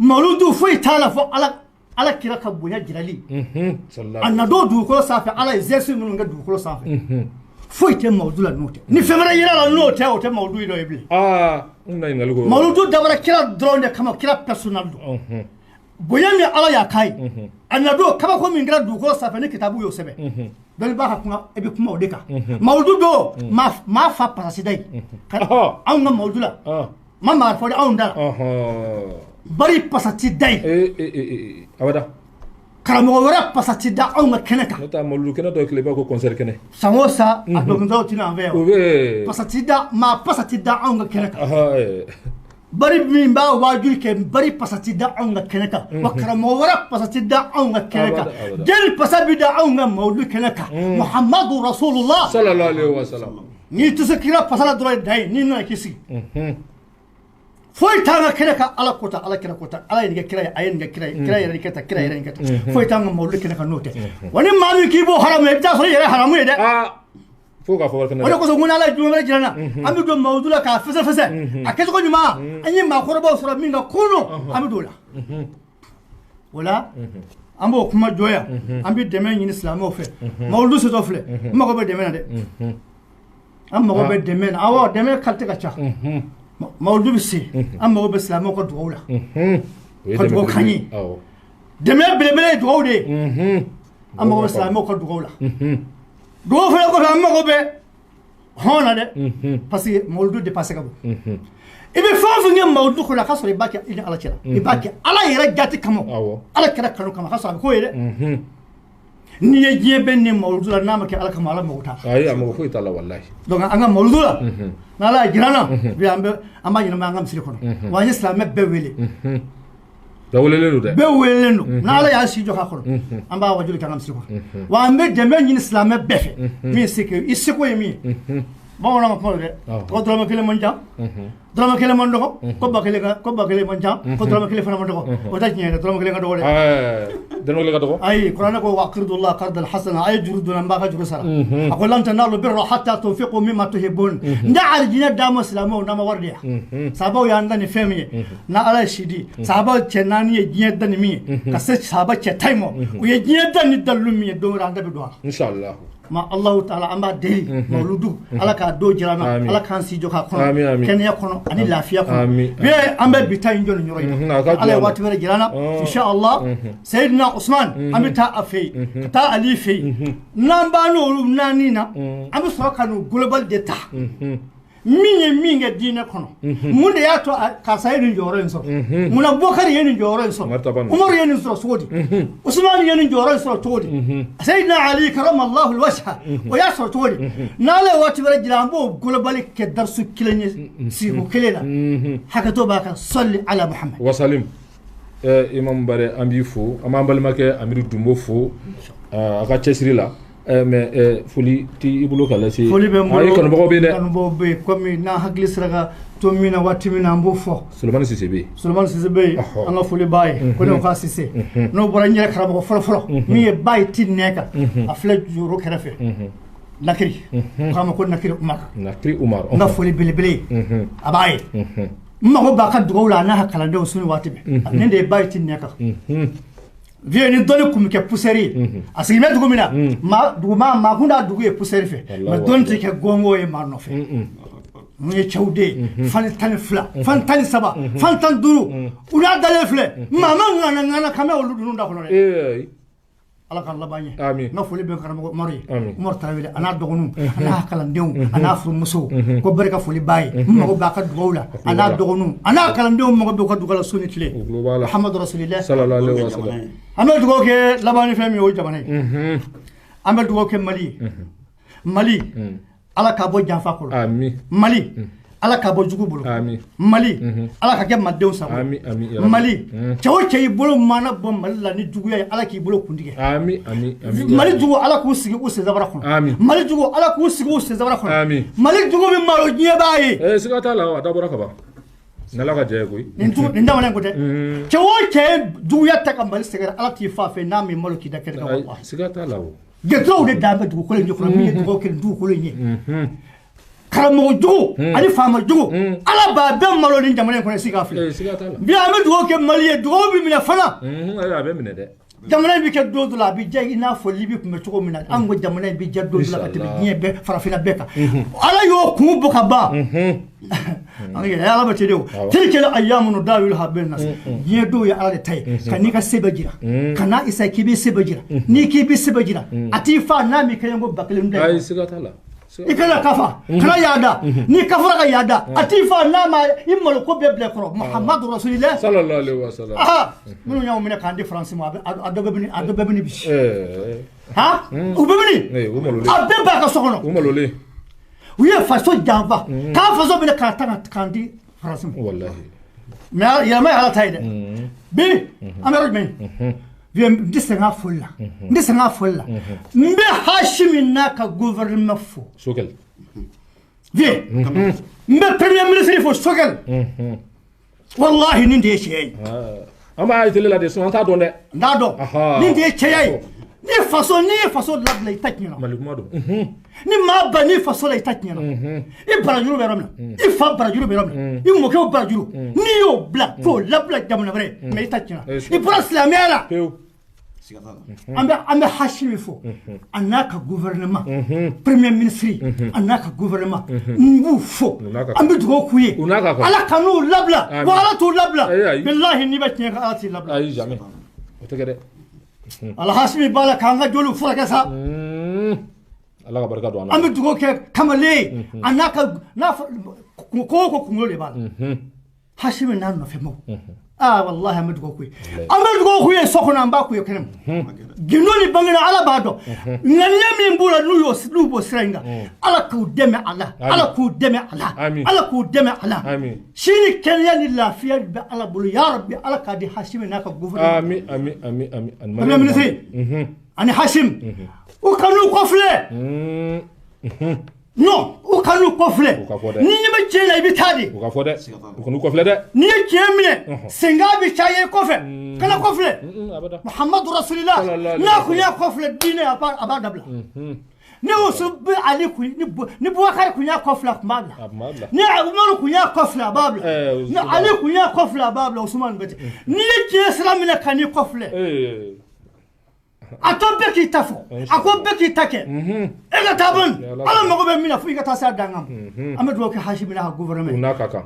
Mawuludu foyi t'a la fɔ Ala kira ka bonya jirali. A nadon dugukolo sanfɛ, Ala ye geste minnu kɛ dugukolo sanfɛ, foyi tɛ mawuludu la n'o tɛ. Ni fɛn wɛrɛ yera la n'o tɛ, o tɛ mawuludu ye dɔ ye bilen. Mawuludu dabɔra kira dɔrɔn de kama, kira personnel don. Bonya min Ala y'a k'a ye, a nadon kabako min kɛra dugukolo sanfɛ, ni kitabu y'o sɛbɛn, dɔnni b'a ka kuma, i bɛ kuma o de kan. Mawuludu don maa fa pasasida ye anw ka mawuludu la, ma maa fɔ anw da la, bari pasati da ye. Abada. Karamɔgɔ wɛrɛ pasati da anw ka kɛnɛ kan. N'o tɛ mawuludu kɛnɛ dɔ kelen i b'a ko concert kɛnɛ. San o san a dɔnkilidalaw tɛ na an fɛ yan. Pasati da maa pasati da anw ka kɛnɛ kan. Bari min b'a waajuli kɛ, bari pasati da anw ka kɛnɛ kan. Wa karamɔgɔ wɛrɛ pasati da anw ka kɛnɛ kan. Jeli pasa bi da anw ka mawuludu kɛnɛ kan. Muhammadu Rasulullah. Sallallahu alaihi wa sallam. N'i tɛ se kira pasa la dɔrɔn da ye, n'i nana k'i sigi. Foyi t'an ka kɛnɛ kan Ala ko ta, Ala kira ko ta. Ala ye nin kɛ kira ye, a ye nin kɛ kira ye, kira yɛrɛ kɛ tan, kira yɛrɛ kɛ tan. Foyi t'an ka mawuludu kɛnɛ kan n'o tɛ. Wa ni maa min k'i b'o haramu ye, i bɛ taa sɔrɔ i yɛrɛ haramu ye dɛ. Fo k'a fɔ wari fana. O de kosɔn ko n'Ala ye juma wɛrɛ jira n na, an bɛ don mawuludu la k'a fɛsɛfɛsɛ. A kɛcogo ɲuman, an ye maakɔrɔbaw sɔrɔ min ka kunu, an bɛ don o la. O la an b'o kuma jɔ yan. An bɛ dɛmɛ ɲini silamɛw fɛ. Mawuludu setɔ filɛ, n mago bɛ dɛmɛ na dɛ. An mago bɛ dɛmɛ na. Awɔ, dɛmɛ qualité ka ca. Mawuludu bɛ se, an mago bɛ silamɛw ka dugawu la. Ka dugawu k'an ye. Dɛmɛ belebele ye dugawu de ye. An mago bɛ silamɛw ka dugawu la. Dugawu fana kɔfɛ, an mago bɛ hɔn na dɛ, parce que mawuludu dépense ka bon. I bɛ fɛn o fɛn kɛ mawuludu kɔnɔ, a ka sɔrɔ i b'a kɛ i ni Ala cɛ la, i b'a kɛ Ala yɛrɛ jati kama, Ala kɛra kanu kama, a ka sɔrɔ a bɛ k'o ye dɛ. N'i ye diɲɛ bɛɛ ni mawuludu la, n'a ma kɛ Ala kama, Ala mago t'a la. Ayi, a mago foyi t'a la walahi. Donc an ka mawuludu la, n'Ala y'a jira an na bi, an bɛ an b'a ɲɛnamaya an ka misiri kɔnɔ. Wa an ye silamɛ bɛɛ wele. Bɛɛ welelen don dɛ. Bɛɛ welelen don. N'Ala y'a si jɔ k'a kɔnɔ, an b'a wajuli kɛ an ka misiri kɔnɔ. Wa an bɛ dɛmɛ ɲini silamɛ bɛɛ fɛ. Min se kɛ, i seko ye min ye. Bamananw ka kuma don dɛ. Ko dɔrɔmɛ kelen man ca, dɔrɔmɛ kelen man dɔgɔ, ko ba kelen ka ko ba kelen man ca, ko dɔrɔmɛ kelen fana man dɔgɔ. O tɛ tiɲɛ ye dɛ, dɔrɔmɛ kelen ka dɔgɔ dɛ. Dɔrɔmɛ kelen ka dɔgɔ. Ayi, kuranɛ ko wa aqridullah qardan hasana, a ye juru don n b'a ka juru sara. A ko lan tanalu birra hatta tunfiqu mimma tuhibbun. N tɛ alijinɛ d'a ma silamɛw n'a ma wari di yan. Sahabaw y'an da ni fɛn min ye, n'a Ala ye si di, sahaba cɛ naani ye diɲɛ da ni min ye, ka se sahaba cɛ tan ma, u ye diɲɛ da ni dalilu min ye, don wɛrɛ an da bɛ don a la. Inshallah. Ma Allahu taala an b'a deli mawuludu, Ala k'a don jira an na, Ala k'an si jɔ k'a kɔnɔ kɛnɛya kɔnɔ ani lafiya kɔnɔ. Bi an bɛ bi ta in jɔ nin yɔrɔ in na, Ala ye waati wɛrɛ jira an na inshallah. Seyidina Usman, an bɛ taa a fɛ yen, ka taa Ali fɛ yen. N'an b'a n'olu naani na, an bɛ sɔrɔ ka n'u global de ta. Min ye min kɛ diinɛ kɔnɔ, mun de y'a to karisa ye nin jɔyɔrɔ in sɔrɔ, munna Bukari ye nin jɔyɔrɔ in sɔrɔ, Umaru ye nin sɔrɔ cogo di, Usumani ye nin jɔyɔrɔ in sɔrɔ cogo di, Seyidina Ali karamallahu wajha o y'a sɔrɔ cogo di. N'Ala ye waati wɛrɛ jira, an b'o global kɛ darisu kelen ye, sigiko kelen la. Hakɛto b'a kan. Sɔli ala Muhammad. Wasalim. Imam Bare, an b'i fo, an b'an balimakɛ Amidu Dunbo fo a ka cɛsiri la. Mais foli t'i bolo ka lase? Foli bɛ n bolo. Ayi, kanubagaw bɛ yen dɛ. Kanubagaw bɛ yen, komi n'an hakili sera ka to min na waati min na, an b'o fɔ. Solomani Sise bɛ yen. Solomani Sise bɛ yen, an ka foli b'a ye, ko ne ko Sise. N'o bɔra, n yɛrɛ karamɔgɔ fɔlɔ fɔlɔ min ye ba ye ti nɛ kan, a filɛ joro kɛrɛfɛ, Nakiri, k'a ma ko Nakiri Umar. Nakiri Umar. N ka foli belebele ye a b'a ye. N mago b'a ka dugawu la, a n'a ka kalandenw su ni waati bɛɛ. Nin de ye ba ye ti nɛ kan. Vieux, ni dɔnni kun bɛ kɛ poussière ye, a sigilen bɛ dugu min na, maa dugu maa maa kun t'a dugu ye poussière fɛ, mais dɔnni tɛ kɛ gɔngɔn ye maa nɔfɛ. Ninnu ye cɛw de ye, fan 12, fan 13, fan 15, u n'a dalen filɛ, maa ma ŋana ŋana kan mɛn olu ninnu da kɔnɔ dɛ. Ala k'an laban ɲɛ. Amin. N ka foli bɛ karamɔgɔ Umaru ye. Amin. Umaru Tarawele a n'a dɔgɔninw a n'a kalandenw a n'a furumusow ko barika foli b'a ye. N mago b'a ka dugawu la a n'a dɔgɔninw a n'a kalandenw mago b'u ka dugawu la su ni tile. U tulo b'a la. Muhamadu Rasulillah. Sallallahu alaihi wa sallam. An bɛ dugawu kɛ laban ni fɛn min ye, o ye jamana ye. An bɛ dugawu kɛ Mali ye. Mali, Ala k'a bɔ janfa kɔrɔ. Amin. Mali, Ala k'a bɔ jugu bolo. Amin. Mali, Ala ka kɛ malidenw sago ye. Amin, amin, ya Rabbi. Mali, cɛ o cɛ y'i bolo mana bɔ Mali la ni juguya ye, Ala k'i bolo kuntigɛ. Amin, amin, amin. Mali jugu, Ala k'u sigi u senzabara kɔnɔ. Amin. Mali jugu, Ala k'u sigi u senzabara kɔnɔ. Amin. Mali jugu bɛ malo, diɲɛ b'a ye. Eh, siga t'a la, a dabɔra ka ban. N'Ala ka jɛ ye koyi. Nin jugu nin jamana in ko tɛ. Cɛ o cɛ ye juguya ta ka Mali sɛgɛrɛ, Ala t'i fa fɛ n'a m'i malo k'i da kɛnɛ kan. Ayi, Walahi. siga t'a la o. Gɛturaw de dan bɛ dugukolo in jukɔrɔ min ye dugawu kɛ nin dugukolo in ye. Karamɔgɔ jugu ani faama jugu, Ala b'a bɛɛ malo nin jamana in kɔnɔ, sigi k'a filɛ. Eh, siga t'a la. Bi an bɛ dugawu kɛ Mali ye, dugawu bɛ minɛ fana. Ayi, a bɛ minɛ dɛ. Jamana in bɛ kɛ don dɔ la, a bɛ diya i n'a fɔ Libi tun bɛ cogo min na. An ko jamana in bɛ diya don dɔ la ka tɛmɛ Inshallah. diɲɛ bɛɛ, farafinna bɛɛ kan. Ala y'o kun bɔ ka ban. An ka yɛlɛ Ala bɛ ten de o. Tilkal ayyamu nudawiluha bayna nas. Diɲɛ dɔw ye Ala de ta ye. Ka n'i ka se bɛɛ jira. Ka n'a isa k'i bɛ se bɛɛ jira. N'i k'i bɛ se bɛɛ jira. A t'i fa n'a m'i kɛɲɛ ko 1000 da. Ayi, siga t'a la. I kana kafa, kana yaada. N'i kafara ka yaada, a t'i fa n'a ma i malo ko bɛɛ bila i kɔrɔ. Muhammadu Rasulillah. Sallallahu alaihi wa sallam. Aha, minnu y'anw minɛ k'an di Faransi ma, a dɔ bɛ bini, a dɔ bɛ bini bi. Eh, Ha, u bɛ bini. eh, u malolen. A bɛɛ b'a ka so kɔnɔ. U malolen. U ye faso janfa k'an faso minɛ k'a ta k'an di Faransi ma. Wallahi. Mais yɛlɛma ye Ala ta ye dɛ. Bi an bɛ yɔrɔ jumɛn? Bi n tɛ sɛgɛn a foli la, n tɛ sɛgɛn a foli la. N bɛ Hasimi n'a ka gouvernement fo. Sokɛl. Vieux, n bɛ premier ministre fo, Sokɛl. Wallahi, nin de ye tiɲɛ ye. An b'a ye télé la de, sinon an t'a dɔn dɛ. N t'a dɔn. Nin de ye cɛya ye. Ni faso, n'i ye faso labila, i ta tiɲɛna. Mali kuma don. Ni maa ba n'i faso la, i ta tiɲɛna. I barajuru bɛ yɔrɔ min na, i fa barajuru bɛ yɔrɔ min na, i mɔkɛw barajuru, n'i y'o bila k'o labila jamana wɛrɛ, mais i ta tiɲɛna. I bɔra silamɛya la. Pewu. Siga t'a la. An bɛ Hasimi fo a n'a ka gouvernement, premier ministre a n'a ka gouvernement, n b'u fo. U n'a ka An bɛ dugawu k'u ye. U n'a ka kan. Ala ka n'u labila. Amin. Wa Ala t'u labila. Ayi, ayi. Bilahi, n'i bɛ tiɲɛ kan, Ala t'i labila. Ayi, jamais. O tɛ kɛ dɛ. Alhasimi b'a la k'an ka joliw furakɛ sa. Ala ka barika don an na. An bɛ dugawu kɛ kamalen ye a n'a ka n'a fɔ ko o ko kunkolo de b'a la, Hasimi n'a nɔfɛ maaw. Aa, walahi, an bɛ dugawu k'u ye, an bɛ dugawu k'u ye so kɔnɔ, an b'a k'u ye kɛnɛ ma. Gindo ni bangena, Ala b'a dɔn ŋaniya min b'u la, n'u y'o n'u b'o sira in kan. Ala k'u dɛmɛ a la. Amin. Ala k'u dɛmɛ a la. Amin. Ala k'u dɛmɛ a la. Amin. Sini kɛnɛya ni lafiya bɛ Ala bolo, ya Rabbi, Ala k'a di Hasimi n'a ka gouvernement. Amin, amin, amin, amin. Ani Premier ministre ani Hashim, u kan'u kɔfilɛ. Non, u kan'u kɔfilɛ. U ka fɔ dɛ. Ni ɲɛ bɛ tiɲɛ na, i bɛ taa de. U ka fɔ dɛ. U kan'u kɔfilɛ dɛ. N'i ye tiɲɛ minɛ, senkan bɛ caya i kɔfɛ, kana kɔfilɛ. Abada. Muhammadu Rasulillah. Sallallahu alaihi N'a kun y'a kɔfilɛ diinɛ, a b'a dabila. Ni Usu bi Ali kun ni Bubakari kun y'a kɔfilɛ, a kun b'a bila. A kun b'a bila. Ni Umaru kun y'a kɔfilɛ, a b'a bila. Eh, Ni Ali kun y'a kɔfilɛ, a b'a bila. Usumani bɛ ten. N'i ye tiɲɛ sira minɛ, ka n'i kɔfilɛ. Eh. A to bɛɛ k'i ta fɔ, a ko bɛɛ k'i ta kɛ, e ka taa ban. Ala Ala mago bɛ min na, fo i ka taa se a dan kan. An bɛ dugawu kɛ Hasimi n'a ka U gouvernement. n'a ka kan.